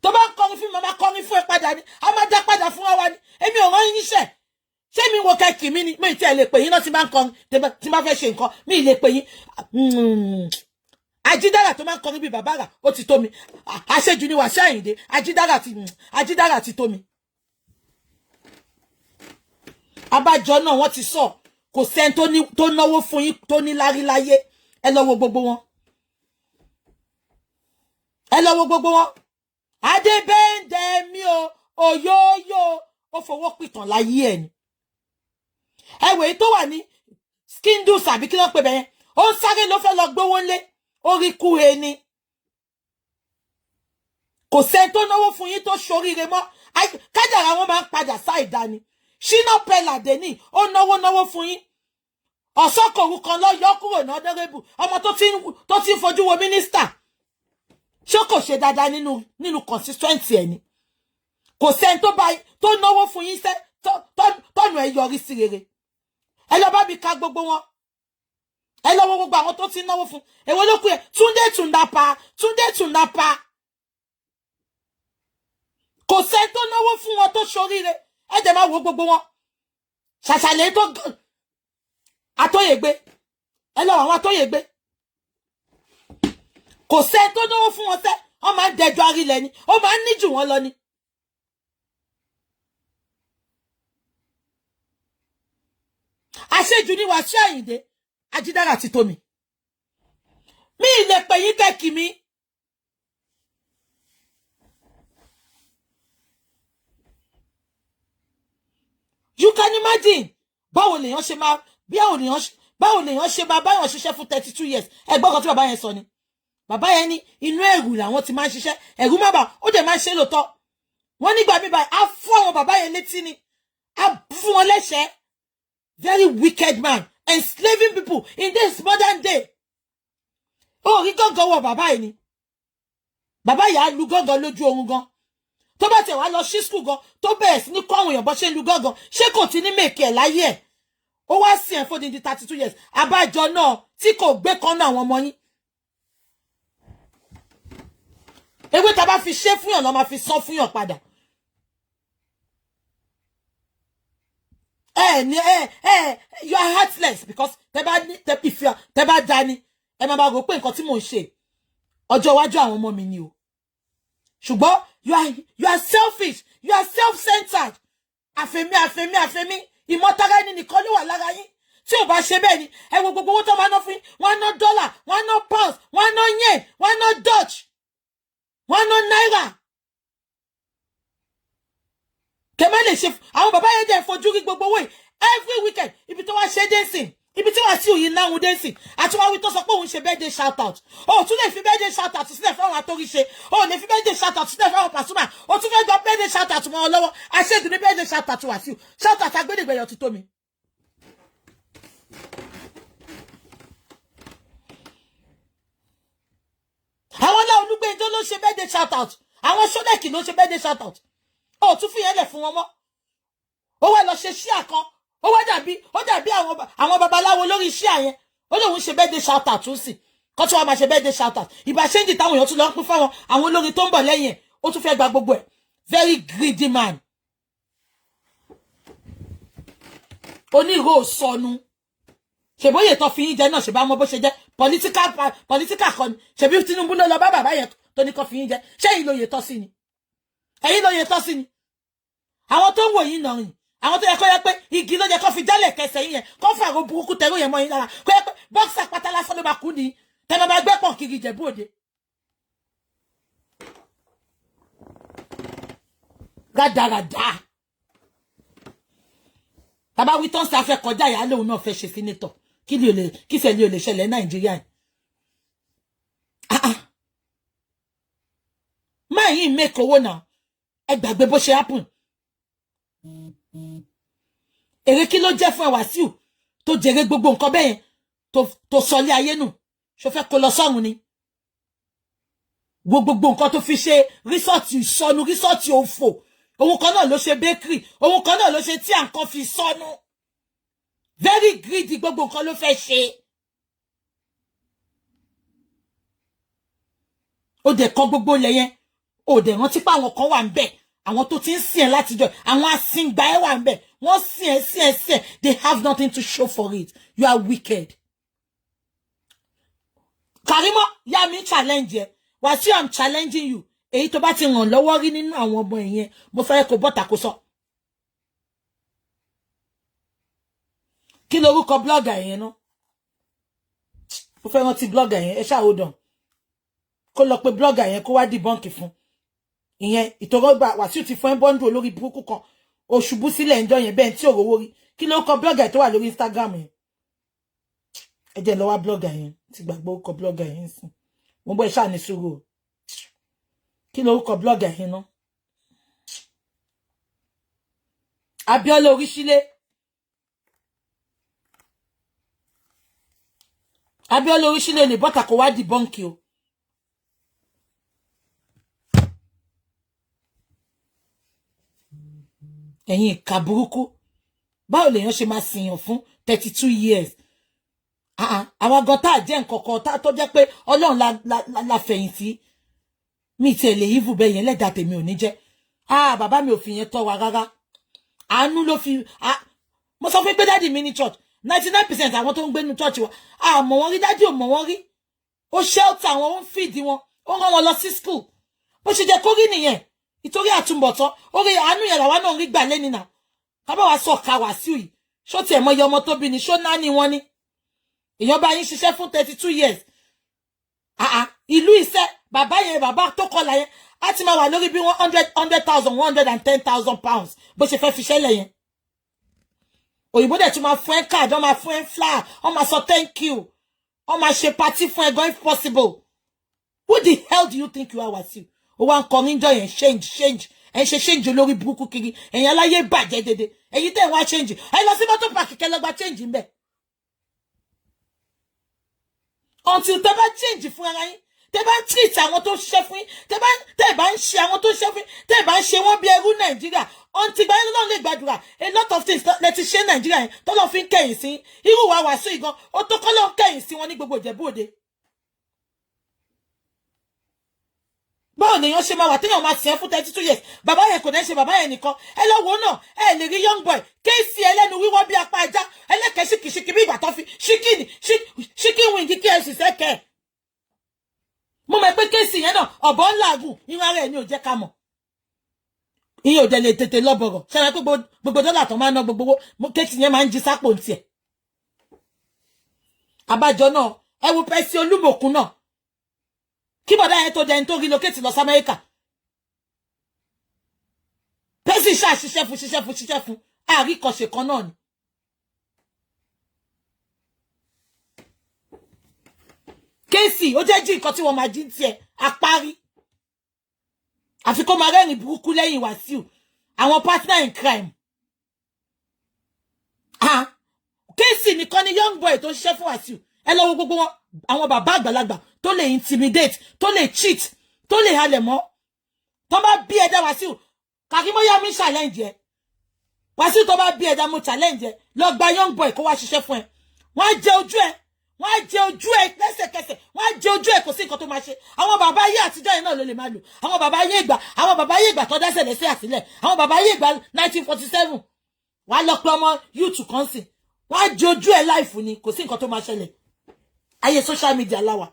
A: Tó bá ń kọrin fún mi, máa kọrin fún ẹ padà ni, a máa dá padà fún wa ni. Èmi ò rán yín níṣẹ́. Ṣé mi wo kẹ́kì mi ni? Mi ì tiẹ̀ lè pè yín náà tí bá ń kọrin, tí bá fẹ́ ṣe nǹkan, mi ì lè pè yín. Ajídára tó máa ń kọrin bíi bàbá rà, ó ti tó mi. Àṣejù ni Wàsíù Àyìndé. Ajídára ti tó mi. Abájọ náà wọ́n ti sọ, kò sẹ́ni tó náwó fún yín tó ní lárí láyé. Ẹ lọ wo gbogbo wọn. Ẹ lọ wo gbogbo wọn. Adébẹ́ndẹ̀ mi o, òyòyò, ó fowó pìtàn láyé ẹ̀ ni. Ẹwẹ̀ tó wà ní Skindles àbí kí ló ń pè bẹ́yẹn, ó ń sáré ló fẹ́ lọ gbówó ńlé, orí kú he ni. Kò sẹ́ni tó náwó fún yín tó ṣoríire mọ́. Kádàrá wọn máa ń padà sáìdá ni. Ṣínà Pẹ́lá Dẹ́nì ó náwó náwó fún yín. Ọ̀sọ́kòrú kan lọ yọ kúrò ní ọ̀dọ́rẹ́bù, ọmọ tó ti ń fojú wo mínísítà. Ṣé kò ṣe dáadáa nínú constituency ẹ̀ ni? Kò sẹ́ni tó náwó fún yín sẹ́ tọ́nù ẹ̀ yọrí sí rere. Ẹ lọ bá mi ka gbogbo wọn. Ẹ lọ wo gbogbo àwọn tó ti náwó fún. Èwo ló kù yẹ? Túndé Tùndàpá, Túndé Tùndàpá. Kò sẹ́ni tó náwó fún wọn tó ṣoríire. Ẹ jẹ́ máa wo gbogbo wọn. Ṣàṣàlẹ̀ tó Atóyègbé. Ẹ lọ àwọn Atóyègbé. Kò sẹ́ni tó náwó fún wọn sẹ́. Wọ́n máa ń dẹjọ́ arílẹ̀ ni. Ó máa ń ní jù wọ́n lọ ni. Àṣejù ni Wàsíù Àyìndé. Ajídára ti tó mi. Mi ì lè pè yín kẹ́kì mi. You can imagine. Báwo lèèyàn ṣe máa báwo lèèyàn ṣe máa báyọ̀ ṣiṣẹ́ fún 32 years. Ẹgbọ́n kan tí bàbá yẹn sọ ni. Bàbá yẹn ní inú ẹ̀rù làwọn ti máa ń ṣiṣẹ́. Ẹ̀rù má bà, ó dẹ̀ máa ń ṣe lóòótọ́. Wọ́n nígbà mi báyìí, á fún àwọn bàbá yẹn létí ni. Á fún wọn lẹ́sẹ̀ẹ́. Very wicked man, enslaving people in this modern day. Ó rí gángan wọ bàbá yìí ni. Bàbá yìí á lu gángan lójú oorun gan. Tó bá tẹ̀ wá lọ sí school gan, tó bẹ̀rẹ̀ sí ní kọ́ àwọn èèyàn bó ṣe ń lu gángan, ṣé kò ti ní mèkì ẹ̀ láyé ẹ̀? Ó wá sí ẹ̀ fún di 32 years. Abájọ náà tí kò gbé kan náà àwọn ọmọ yín. Ewé tá bá fi ṣe fún yàn lọ́ máa fi sán fún yàn padà. You are heartless because tẹ́ bá ní if you are tẹ́ bá dání ẹ máa bá rò pé nǹkan tí mò ń ṣe ọjọ́ iwájú àwọn ọmọ mi ni o. Ṣùgbọ́n you are selfish, you are self-centered. Àfẹ̀mí àfẹ̀mí àfẹ̀mí, ìmọ̀tara ẹni nìkan ló wà lára yín. Tí ò bá ṣe bẹ́ẹ̀ ni ẹ wo gbogbo owó tó máa ná fún yín, wọ́n á ná dọ́là, wọ́n á ná pounds, wọ́n á ná yen, wọ́n á ná Dutch, wọ́n á ná náírà. Kẹ má lè ṣe àwọn bàbá yẹn dẹ̀ fojú rí gbogbo owó yìí every weekend. Ibi tó wá ṣe dancing, ibi tí Wàsíù yìí náhun dancing, àti wá wí tó sọ pé òun ṣe birthday shout out. O tún lè fi birthday shout out sílẹ̀ fún àwọn atóríṣe, o lè fi birthday shout out sílẹ̀ fún àwọn Pasuma, o tún fẹ́ gba birthday shout out mọ́ ọ lọ́wọ́. Àṣejù ní birthday shout out Wàsíù, shout out Agbẹ́dẹ́gbẹ́yọ̀ ti tó mi. Àwọn ọlá Olúgbẹ́njọ́ ló ṣe birthday shout out, àwọn Ṣódẹ̀kì ló ṣe birthday shout out. Ó tún fún yẹn lẹ̀ fún wọn mọ́. Ó wá lọ ṣe ṣíà kan, ó wá dàbí ó dàbí àwọn babaláwo lórí ṣíà yẹn. Ó lóun ṣe birthday shout out tún sí kó tún wá máa ṣe birthday shout out. Ìbá ṣéǹjì táwọn èèyàn tún lọ ń pín fáwọn àwọn olórin tó ń bọ̀ lẹ́yìn ẹ̀, ó tún fẹ́ gba gbogbo ẹ̀. Very greedy man. Onírò sọnù. Ṣèbóyè tó fi yín jẹ náà, ṣèbá mọ bó ṣe jẹ political kan ni. Ṣèbí Tinubu ló lọ bá bàbá yẹn tó ní kó fi yín jẹ. Ṣé ẹ̀yin lóye tọ́ sí ni? Ẹ̀yin lóye tọ́ sí ni? Àwọn tó ń wò yín nà rìn, àwọn tó yẹ kó yẹ pé igi ló yẹ kó fi jálẹ̀ kẹsẹ̀ yín yẹn, kó fàrọ burúkú tẹ̀rù yẹn mọ́ yín lára, kó yẹ pé bọ́ksà pátá lásán ló máa kú ni tẹ́ máa gbẹ́ pọ̀ kiri Ìjẹ̀bú Òde. Rádaràdà. Tàbá wí tán sí afẹ́ kọjá ìyá lòun náà fẹ́ ṣe sínétọ̀. Kí lè lè kí sẹ́lẹ̀ ò lè ṣẹlẹ̀ Nàìjíríà? Ah ah, máa yín make owó náà. Ẹ gbàgbé bó ṣe happen. Èrè kí ló jẹ́ fún ẹ, Wàsíù, tó jèrè gbogbo nǹkan bẹ́ẹ̀ yẹn, tó sọlé ayé nù? Ṣó fẹ́ kó lọ sọ́run ni? Wo gbogbo nǹkan tó fi ṣe resort ìsọnù, resort òfò. Òun kan náà ló ṣe bakery, òun kan náà ló ṣe tí à ń kan fi sọnù. Very greedy, gbogbo nǹkan ló fẹ́ ṣe. Ó dẹ̀ kọ́ gbogbo ilẹ̀ yẹn, ó dẹ̀ rántí pé àwọn kan wà ń bẹ̀, àwọn tó ti ń sìn ẹ́ látijọ́, àwọn asìngbà ẹ̀ wà ń bẹ̀, wọ́n sìn ẹ́, sìn ẹ́, sìn ẹ́. They have nothing to show for it. You are wicked. Karimo, yá mi challenge ẹ. Wàsíù, I'm challenging you. Èyí tó bá ti ràn lọ́wọ́ rí nínú àwọn ọmọ ìyẹn, mo fẹ́ kó bọ́ta kó sọ. Kí lorúkọ blogger yẹn náà? Mo fẹ́ rántí blogger yẹn. Ẹ ṣáà hold on, kó lọ pé blogger yẹn, kó wá debunk fún ìyẹn. Ìtòrọ́gbà Wàsíù ti fún ẹ bọ́ńdù olórí burúkú kan, ó ṣubú sílẹ̀ ńjọ́ yẹn bẹ́ẹ̀ tí òrówó rí. Kí ló kọ blogger tó wà lórí Instagram yẹn? Ẹ jẹ́ lọ wá blogger yẹn, ti gbàgbọ́ orúkọ blogger yẹn sìn. Mo bọ́, ẹ ṣáà ní sùúrù o. Kí lorúkọ blogger yẹn náà? Abíọ́lá Oríṣílẹ̀. Abíọ́lá Oríṣílẹ̀ lè bọ́tà kó wá debunk o. Ẹ̀yin ìka burúkú, báwo lèèyàn ṣe máa sìyàn fún 32 years? Àwa gan tá a jẹ́ nǹkan kan tó jẹ́ pé Ọlọ́run la fẹ̀yìntì, mi tiẹ̀ lè evil bẹ́ẹ̀ yẹn. Lẹ́dàá tèmi ò ní jẹ́. Ah, bàbá mi ò fi yẹn tọ́ wa rárá. Àánú ló fi. Mo sọ fún pé daddy mi ní church, 99% àwọn tó ń gbé ní church wa, àmọ́ wọ́n rí, daddy ò mọ̀ wọ́n rí. Ó shelter wọn, ó ń feed wọn, ó rán wọn lọ sí school. Bó ṣe jẹ́ kó rí nìyẹn, ìtorí àtúbọ̀tán orí àánú yẹn làwa náà ń rí gbà lẹ́ni náà. Kábà wá sọ ká Wàsíù yìí, ṣó tiẹ̀ mọ iye ọmọ tó bí ni? Ṣó náà ni wọ́n ní èèyàn bá yín ṣiṣẹ́ fún 32 years? Ìlú iṣẹ́ bàbá yẹn, bàbá tó kọlà yẹn, á ti máa wà lórí bí one hundred hundred thousand, £110,000, bó ṣe fẹ́ fi ṣẹlẹ̀ yẹn. Òyìnbó dẹ̀ tún máa fún ẹ card, wọ́n máa fún ẹ flower, wọ́n máa sọ thank you, wọ́n máa ṣe party fún ẹ gan if possible. Who the hell do you think you are, Wàsíù? Ó wá ń kọrin jọ yẹn, change, change. Ẹ̀ ń ṣe change olórí burúkú kiri. Ẹ̀yin aláyé bàjẹ́ dédé, ẹ̀yin tẹ̀ ń wá change, ẹ lọ sí mọ́tò park kẹ́ lọ gba change ńbẹ̀. Until tẹ́ bá change fún ara yín, tẹ́ bá ń treat àwọn tó ń ṣiṣẹ́ fún yín, tẹ́ bá ń ṣe àwọn tó ń ṣiṣẹ́ fún yín, tẹ́ bá ń ṣe wọ́n bí ẹrú Nàìjíríà, until gba yín lọ́nà lè gbàdúrà. A lot of things lẹ ti ṣe Nàìjíríà yẹn tọ́lọ́ fi ń kẹ̀yìn sí irú wa. Wàsíù gan, ó tó kọ́ ló ń kẹ̀yìn sí wọn ní gbogbo Ìjẹ̀bú Òde. Báwo lèèyàn ṣe máa wà téèyàn máa sìn ẹ́ fún 32 years? Bàbá yẹn kò dẹ́ ṣe bàbá yẹn nìkan. Ẹ lọ wo náà, ẹ lè rí young boy kéèsì ẹlẹ́nu wíwọ́ bí apá ajá, ẹlẹ́kẹ̀ẹ́ ṣìkìṣìkì bí ìgbà tó fi chicken wing KFC sẹ́kẹ̀ẹ́. Mo mọ̀ pé kéèsì yẹn náà, ọ̀bọ̀ ńlá àgùn irun ara ẹ̀ ní ò jẹ́ ká mọ̀. Ìyẹn ò dẹ̀ lè tètè lọ bọ̀rọ̀ ṣe é pé gbogbo dọ́là tó máa ń ná, gbogbo owó kéèsì yẹn máa ń jí sápò ní tiẹ̀. Àbájọ náà, ẹ wo pẹ́sí Olúmọ̀kun náà, kí bọ̀dá yẹn tó dẹni tó relocate lọ sí Amẹ́ríkà. Pẹ́sì ṣáà ṣiṣẹ́ fún, ṣiṣẹ́ fún, ṣiṣẹ́ fún, àríkọ̀ṣe kan náà ni. Kéèsì ó jẹ́ jí nǹkan tí wọ́n máa jí tiẹ̀ apárí, àfi kó máa rẹ́rìn burúkú lẹ́yìn Wàsíù, àwọn partner in crime. Kéèsì nìkan ni young boy tó ń ṣiṣẹ́ fún Wàsíù. Ẹ lọ wo gbogbo wọn, àwọn bàbá àgbàlagbà tó lè intimidate, tó lè cheat, tó lè halẹ̀ mọ́. Tó bá bí ẹ̀dá Wàsíù, Kàrímọ́ mi challenge ẹ. Wàsíù, tó bá bí ẹ̀dá, mo challenge ẹ, lọ gba young boy kó wá ṣiṣẹ́ fún ẹ. Wọ́n á jẹ ojú ẹ, wọ́n á jẹ ojú ẹ lẹ́sẹ̀kẹsẹ̀, wọ́n á jẹ ojú ẹ. Kò sí nǹkan tó máa ṣe. Àwọn bàbá ayé àtijọ́ yẹn náà ló lè máa lò. Àwọn bàbá ayé ìgbà, àwọn bàbá ayé ìgbà tó dẹ́sẹ̀ lẹ́sẹ̀ àtìlẹ̀, àwọn bàbá ayé ìgbà 1947, wàá lọ pé ọmọ youth kan sí, wọ́n á jẹ ojú ẹ láìfù ni. Kò sí nǹkan tó máa ṣẹlẹ̀. Ayé social media láwà.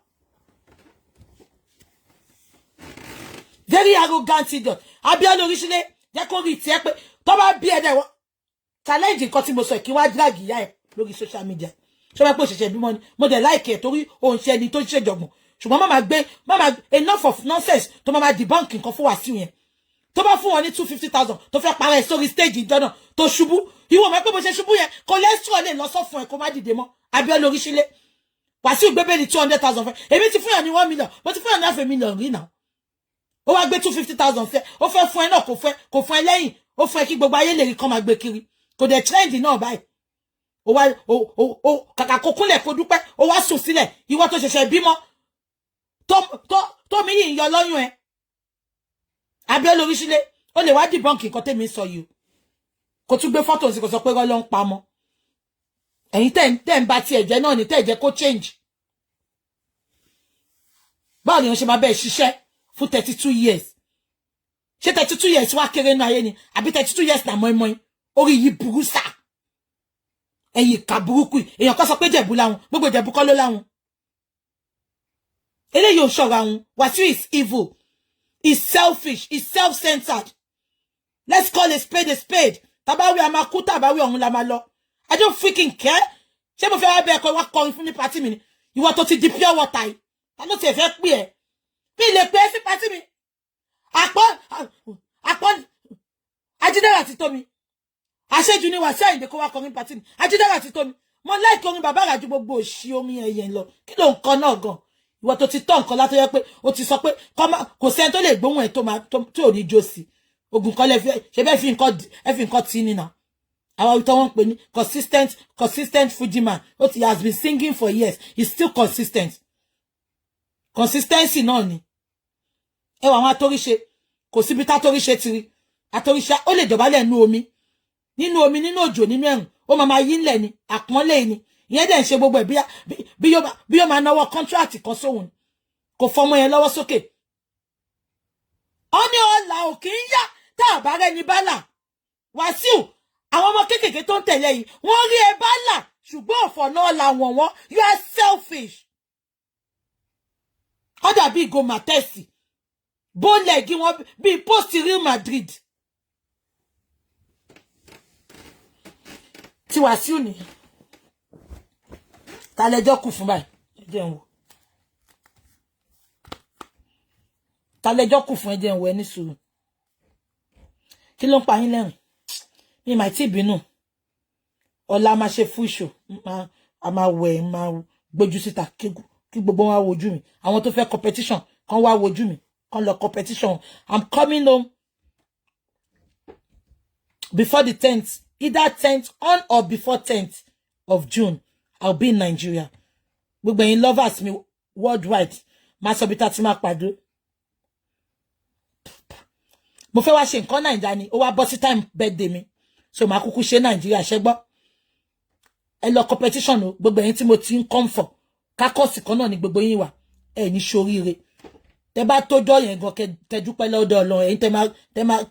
A: Very arrogant idiot. Abíọ́lá Oríṣiríṣi, jẹ́ kó rí tiẹ̀ pé tó bá bí ẹ̀dẹ̀ wọ́n challenge nǹkan tí mo sọ, kí wá drag ìyá ẹ̀ lórí social media. Ṣé wọ́n pé òṣìṣẹ́ bímọ ni? Mo dẹ̀ like ẹ̀ torí òun ṣe ẹni tó ń ṣèjọ̀gbọ̀n, ṣùgbọ́n má máa gbé, má máa, enough of nonsense tó máa debunk nǹkan fún Wàsíù yẹn. Tó bá fún wọn ní 250,000, tó fẹ́ parẹ́ sórí stage ìjọ náà tó ṣubú, ìwọ mọ̀ pé bó ṣe ṣubú yẹn, cholesterol lè lọ sọ fún ẹ kó má dìde mọ́. Abíọ́lá Oríṣirílẹ̀. Wàsíù gbé bẹ́ẹ̀lì 200,000 fẹ́. Èmi ti fún yàn ní 1 million, mo ti fún yàn ní half a million rí náà. Ó wá gbé 250,000 fẹ́. Ó fẹ́ fún ẹ náà, kò fẹ́, kò fún ẹ lẹ́yìn. Ó fún ẹ kí gbogbo ayé lè rí kán máa gbé kiri. Kò dẹ̀ trend náà báyìí. Ó wá ó kàkà kó kúnlẹ̀ kó dúpẹ́, ó wá sùn sílẹ̀. Ìwọ tó ṣẹ̀ṣẹ̀ bímọ tó mi yìí ń yọ lọ́yún ẹ. Abíọ́lá Oríṣirílẹ̀, ó lè wá debunk nǹkan tẹ́mi sọ yìí o. Kò tún gbé fọ́tò sí, kò sọ pé rọ́ ló ń pamọ́. Ẹ̀yin tẹ́ ń ba tiẹ̀ jẹ́ náà ni tẹ́ ẹ̀ jẹ́ kó change. Báwo ni wọ́n ṣe máa bẹ́ẹ̀ ṣiṣẹ́ fún 32 years? Ṣé 32 years wá kéré nínú ayé ni? Àbí 32 years nà mọ́ínmọ́ín? Orí yìí burú sá. Ẹ̀yin ìka burúkú yìí. Èèyàn kan sọ pé Jẹ̀bú láwọn, gbogbo Ìjẹ̀bú kọ́ ló láwọn. Eléyìí ò ṣọ̀rọ̀ àwọn. Wàsíù is evil, is selfish, is self-centered. Let's call a spade a spade. Tàbáwí a máa kú, tàbáwí ọ̀hún la máa lọ. I don't freaking care. Ṣé mo fẹ́ wá bẹ́ẹ̀ kọ́ wá kọrin fún ní party mi ni? Ìwọ tó ti di pure water yìí, ta ló tiẹ̀ fẹ́ pè ẹ́? Mi lè pè é sí party mi. Àpọ́ àpọ́ Ajídára ti tó mi. Àṣejù ni Wàsíù Àyìndé kó wá kọrin party mi. Ajídára ti tó mi. Mo like orin bàbá àràjù gbogbo òṣì omi ẹ̀yẹ lọ. Kí ló ń kọ náà gan? Ìwọ tó ti tọ́ nǹkan látọ́ yẹ pé o ti sọ pé kò sẹ́ni tó lè gbóhùn ẹ̀ tó máa tí ò ní jó sí. Ogun kan lẹ fi ṣe bẹ́ẹ̀ fi nǹkan ẹ fi nǹkan tí nínà. Àwọn tó wọ́n ń pè ní consistent Fuji man. Ó ti has been singing for years. He's still consistent. Consistency náà ni. Ẹ wọ àwọn atóríṣe, kò síbi tá atóríṣe ti rí. Atóríṣe ó lè dọ̀bálẹ̀ nínú omi. Nínú omi, nínú òjò, nínú ẹ̀rùn. Ó máa máa yí ńlẹ̀ ni. Àpọ́nlé ni. Ìyẹn dẹ̀ ń ṣe gbogbo ẹ̀ bí yóò máa náwó contract kan sóhun. Kò fọmọ yẹn lọ́wọ́ sókè. Ó ní ọ̀là ò kì í yá tá a bá rẹ́ni bá là. Wàsíù, àwọn ọmọ kéékèèké tó ń tẹ̀lé yìí, wọ́n rí ẹ bá là, ṣùgbọ́n ọ̀fọ̀ náà là wọ̀n wọ́n. You are selfish. Ó dàbí ìgò màtẹ́sì. Bólẹ̀gì wọn bíi post Real Madrid. Tí Wàsíù nìyẹn. Ta lẹjọ́ kù fún báyìí? Ẹ jẹ́ n wò. Ta lẹjọ́ kù fún? Ẹ jẹ́ n wò, ẹ ní sùúrù. Kí ló ń pa yín lẹ́rìn? Mi mà tí bínú. Ọ̀la máa ṣe full show. A máa wẹ̀, máa gbójú síta kí gbogbo wọn wá wojú mi. Àwọn tó fẹ́ competition kan wá wojú mi, kan lọ competition. I'm coming home before the 10th, either 10th on or before 10th of June. I'll be in Nigeria. Gbogbo ẹ̀yin lovers mi worldwide, máa sọ bí tá ti máa pàdé. Mo fẹ́ wá ṣe nǹkan Nàìjíríà ni, ó wá bọ́ sí time birthday mi. So màá kúkú ṣe Nàìjíríà ṣẹ́gbọ́. Ẹ lọ competition o, gbogbo ẹ̀yin tí mo ti ń comfort. Kákọ́ọ̀sì kan náà ni gbogbo yín wà. Ẹ ní ṣoríire. Tẹ bá tójọ́ yẹn gan kẹ dúpẹ́ lọ́dọ̀ Ọlọ́run. Ẹ̀yin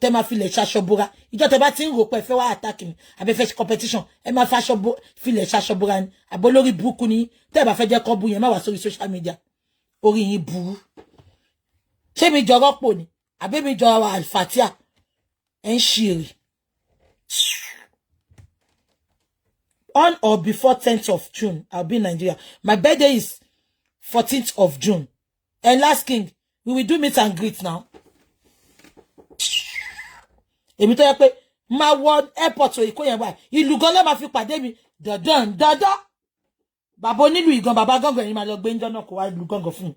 A: tẹ máa filẹ̀ ṣaṣọ bora. Ìjọ tẹ bá ti ń rò pé ẹ fẹ́ wá attack mi, àbẹ fẹ́ ṣe competition, ẹ máa faṣọ filẹ̀ ṣaṣọ bora ni. Àbó lórí burúkú ni tẹ bá fẹ́ jẹ́ kọ́ bu yẹn, má wá sórí social media. Orí yín burú. Ṣé mi jọ rọ́pò ni? Àbí mi jọ Alfatia? Ẹ ń ṣìrì. On or before 10th of June, I'll be in Nigeria. My birthday is 14th of June. And last king, we will do meet and greet now. Èmi tó yẹ pé máa wọ airport Èkó yẹn báyìí, ìlú gan ló máa fi pàdé mi. Dandan dandan. Bàbá onílù ìgan, bàbá gángan yìí máa lọ gbé ńjọ́ náà kó wá ìlú gángan fún mi.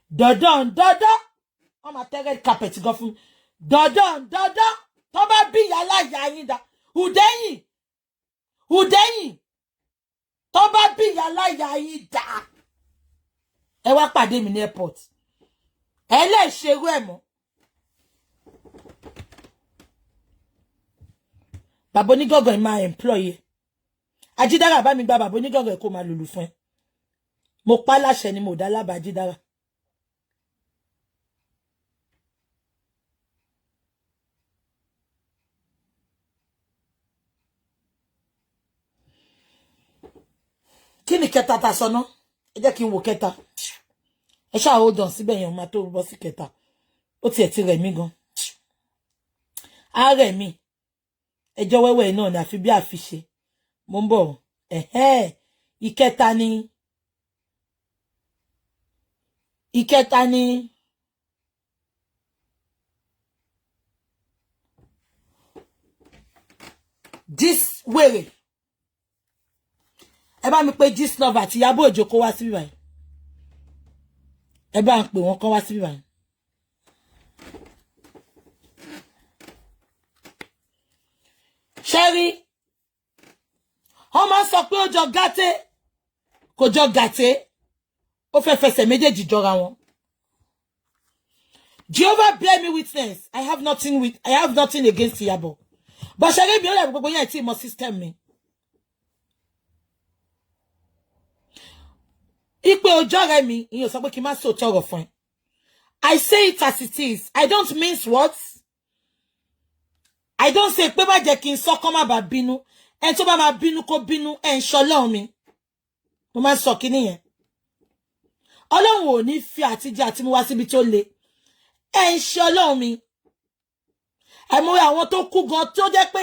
A: Dandan dandan. Wọ́n máa tẹ́ red carpet gan fún mi. Dandan dandan. Tó bá bí ìyá aláya yín dá. Ùdẹ́yìn. Ùdẹ́yìn. Tó bá bí ìyá aláya yín dá. Ẹ wá pàdé mi ní airport. Ẹ lè ṣerú ẹ̀ mọ́. Bàbá onígàngàn yìí máa employ ẹ. Ajídára bá mi gba bàbá onígàngàn yìí kó máa lùlù fún ẹ. Mo pa láṣẹ ni, mo dá lábàá Ajídára. Kí ni kẹta ta sọ ná? Ẹ jẹ́ kí n wò kẹta. Ẹ ṣáà hold on síbẹ̀ yẹn, máa tó bọ́ sí kẹta. Ó tiẹ̀ ti rẹ̀ mí gan. Á rẹ̀ mí. Ẹjọ́ wẹ́wẹ́ náà ni àfi bí àfiṣe. Mo ń bọ̀. Ẹ̀hẹ́. Ìkẹta ni. Ìkẹta ni. This wèrè. Ẹ bá mi pé Gistlover àti Ìyábọ̀ Òjó kó wá síbí báyìí. Ẹ bá ń pè wọ́n kán wá síbí báyìí. Ṣẹ́rí, wọ́n máa ń sọ pé ó jọ gàté, kò jọ gàté, ó fẹ́ fẹsẹ̀ méjèèjì jọra wọn. Jehovah bear me witness. I have nothing against Iyabo. But ṣẹ́rí mi ó dàbí gbogbo yẹn tí mo system mi. Ipe ọjọ́ rẹ mi, ìyẹn ò sọ pé kí n má sòótọ́ ọ̀rọ̀ fún ẹ. I say it as it is. I don't mince words. I don't say pé má jẹ́ kí n sọ kán má bàa bínú. Ẹni tó bá máa bínú kó bínú, ẹ̀ ń ṣọlọ́run mi. Mo máa ń sọ kíní yẹn. Ọlọ́run ò ní fi àtijọ́ àti mú wá síbi tó le. Ẹ̀ ń ṣe Ọlọ́run mi. Àìmọye àwọn tó kú gan tó jẹ́ pé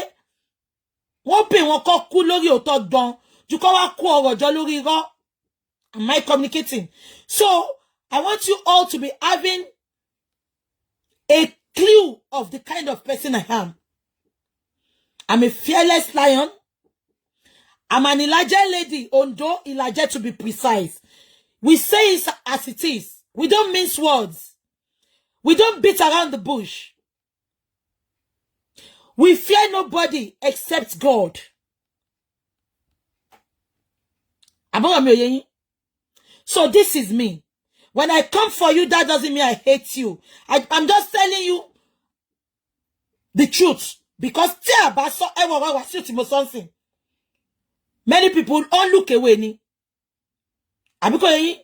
A: wọ́n pè wọ́n kọ́ kú lórí òótọ́ gan ju kọ́ wá kó ọ̀rọ̀ jọ lórí irọ́. Am I communicating? So I want you all to be having a clue of the kind of person I am. I'm a fearless lion. I'm an Ilaje lady, Ondo Ilaje to be precise. We say it as it is. We don't mince words. We don't beat around the bush. We fear nobody except God. Àbúrò mi ò yé yín. So this is me. When I come for you, that doesn't mean I hate you. I'm just telling you the truth. Because tí a bá sọ ẹ wọ wá sí tí mo sọ nsìn. Many people all look away ni. Àbí kò yé yín?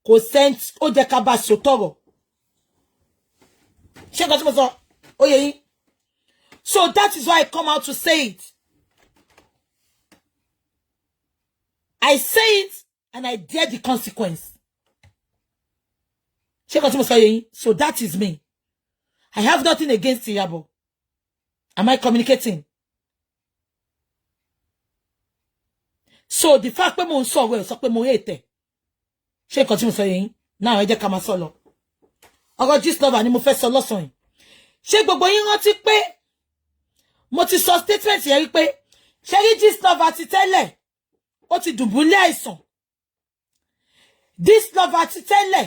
A: Kò sent ó jẹ́ ká bá sọ tọrọ. Ṣé nǹkan tí mo sọ? Ó yé yín? So that is why I come out to say it. I say it and I dare the consequence. Ṣé nǹkan tí mo sọ yé yín? So that is me. I have nothing against Iyabo. Am I communicating? So the fact pé mo ń sọ̀rọ̀ ẹ̀ sọ pé mo hate ẹ̀. Ṣé nǹkan tí mo sọ yé yín? Now ẹ jẹ́ ká máa sọ lọ. Ọ̀rọ̀ Gistlover ni mo fẹ́ sọ lọ́sàn-án yìí. Ṣé gbogbo yín rántí pé mo ti sọ statement yẹn wípé ṣé rí Gistlover ti tẹ́lẹ̀ ó ti dùbúlẹ̀ àìsàn. Gistlover ti tẹ́lẹ̀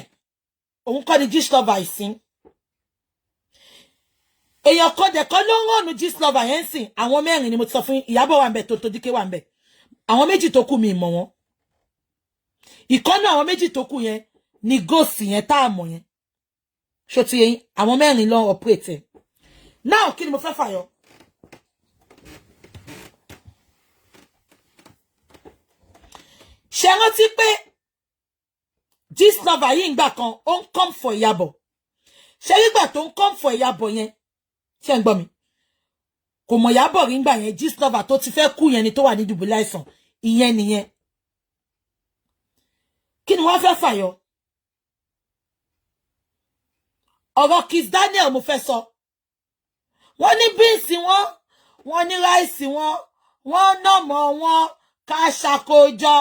A: òun kọ́ ni Gistlover ìsín. Èèyàn kan dẹ̀kọ́ ló ń rànú Gistlover yẹn ń sìn. Àwọn mẹ́rin ni mo ti sọ fún yín. Ìyábọ̀ wà ń bẹ̀, Tonto Dike wà ń bẹ̀. Àwọn méjì tó kù mi mọ̀ wọ́n. Ìkọ́nú àwọn méjì tó kù yẹn ni ghost yẹn tá a mọ̀ yẹn. Ṣó ti yé yín? Àwọn mẹ́rin ló ń operate ẹ̀. Now kí ni mo fẹ́ fàyọ? Ṣé rántí pé Gistlover yìí ń gbà kan ó ń come for Ìyábọ̀. Ṣé nígbà tó ń come for Ìyábọ̀ yẹn? Ṣé ń gbọ́ mi? Kò mọ̀ Ìyábọ̀ rí ngbà yẹn. Gistlover tó ti fẹ́ kú yẹn ni tó wà ní dùbúlẹ̀ àìsàn. Ìyẹn nìyẹn. Kí ni wọ́n fẹ́ fàyọ? Ọ̀rọ̀ Kiss Daniel mo fẹ́ sọ. Wọ́n ní bíǹsì wọn, wọ́n ní ráìsì wọn, wọ́n nọ̀mọ̀ wọn, ká ṣàkójọ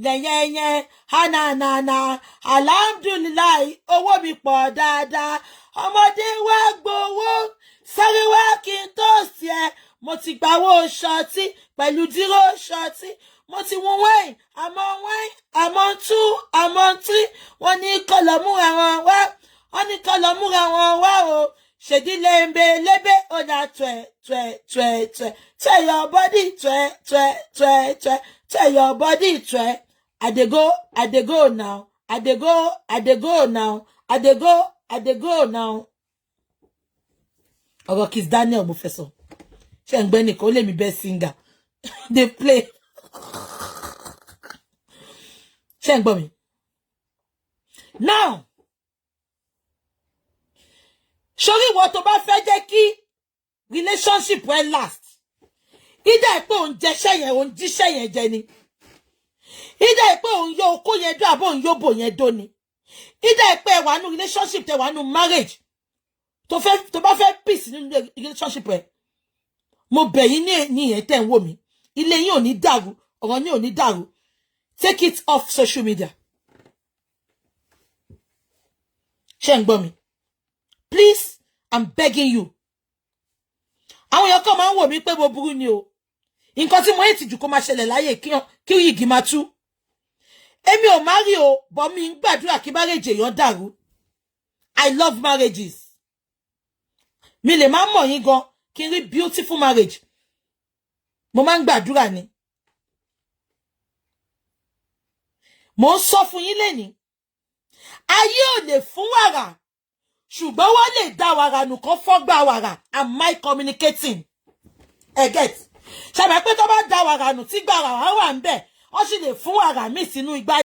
A: yẹ̀yẹ̀yẹ̀ hananana alhamdulilayi owó mi pọ̀ dáadáa. Ọmọdé wá gbowó, sáré wá kí n tó sí ẹ. Mo ti gbawó ṣọtí pẹ̀lú díró ṣọtí. Mo ti wun wẹ́yìn, àmọ́ wẹ́yìn, àmọ́ tú, àmọ́ tí. Wọ́n ní kọ́ lọ múra wọn wá. Wọ́n ní kọ́ lọ múra wọn wá o. Ṣèdí lembe lébé ọ̀nà twẹ̀ twẹ̀ twẹ̀ twẹ̀ twẹ̀ your body twẹ̀ twẹ̀ twẹ̀ twẹ̀ twẹ̀ your body twẹ̀. I dey go, I dey go now. I dey go, I dey go now. I dey go, I dey go now. Ọ̀rọ̀ Kiss Daniel mo fẹ́ sọ. Ṣé ń gbẹ́ nìkan ó lè mi best singer. They play. Ṣé ń gbọ́ mi? Now, sórí ìwọ tó bá fẹ́ jẹ́ kí relationship ẹ last, ìdá ẹ̀ pé òun jẹṣẹ́ yẹn, òun jíṣẹ́ yẹn jẹ ni. Ìdá ẹ̀ pé òun yọ okó yẹn dó àbó òun yóò bò yẹn dó ni. Ìdá ẹ̀ pé ẹ wà nù relationship tẹ wà nù marriage, tó bá fẹ́ peace nínú relationship ẹ, mo bẹ̀ yín ní ìyẹn tẹ́ ń wò mí. Ilé yín ò ní dàrú, ọ̀rọ̀ yín ò ní dàrú. Take it off social media. Ṣé ń gbọ́ mi? Please, I'm begging you. Àwọn èèyàn kan máa ń wò mí pé mo burú ni o. Nǹkan tí mo hate jù kó máa ṣẹlẹ̀ láyé, kí yìgì máa tú. Èmi ò má rí o, bọ́ mi ń gbàdúrà kí marriage èèyàn dàrú. I love marriages. Mi lè má mọ̀ yín gan, kí n rí beautiful marriage, mo máa ń gbàdúrà ni. Mo ń sọ fún yín lẹ́ni, ayé ò lè fún wàrà, ṣùgbọ́n wọ́n lè dá wàrà nù kán fọ́gbà wàrà. Am I communicating? Ẹ get ṣàbẹ̀ pé tó bá dá wàrà nù tí gbàrà wà ń bẹ̀, wọ́n sì lè fún wàrà míì sínú igbá.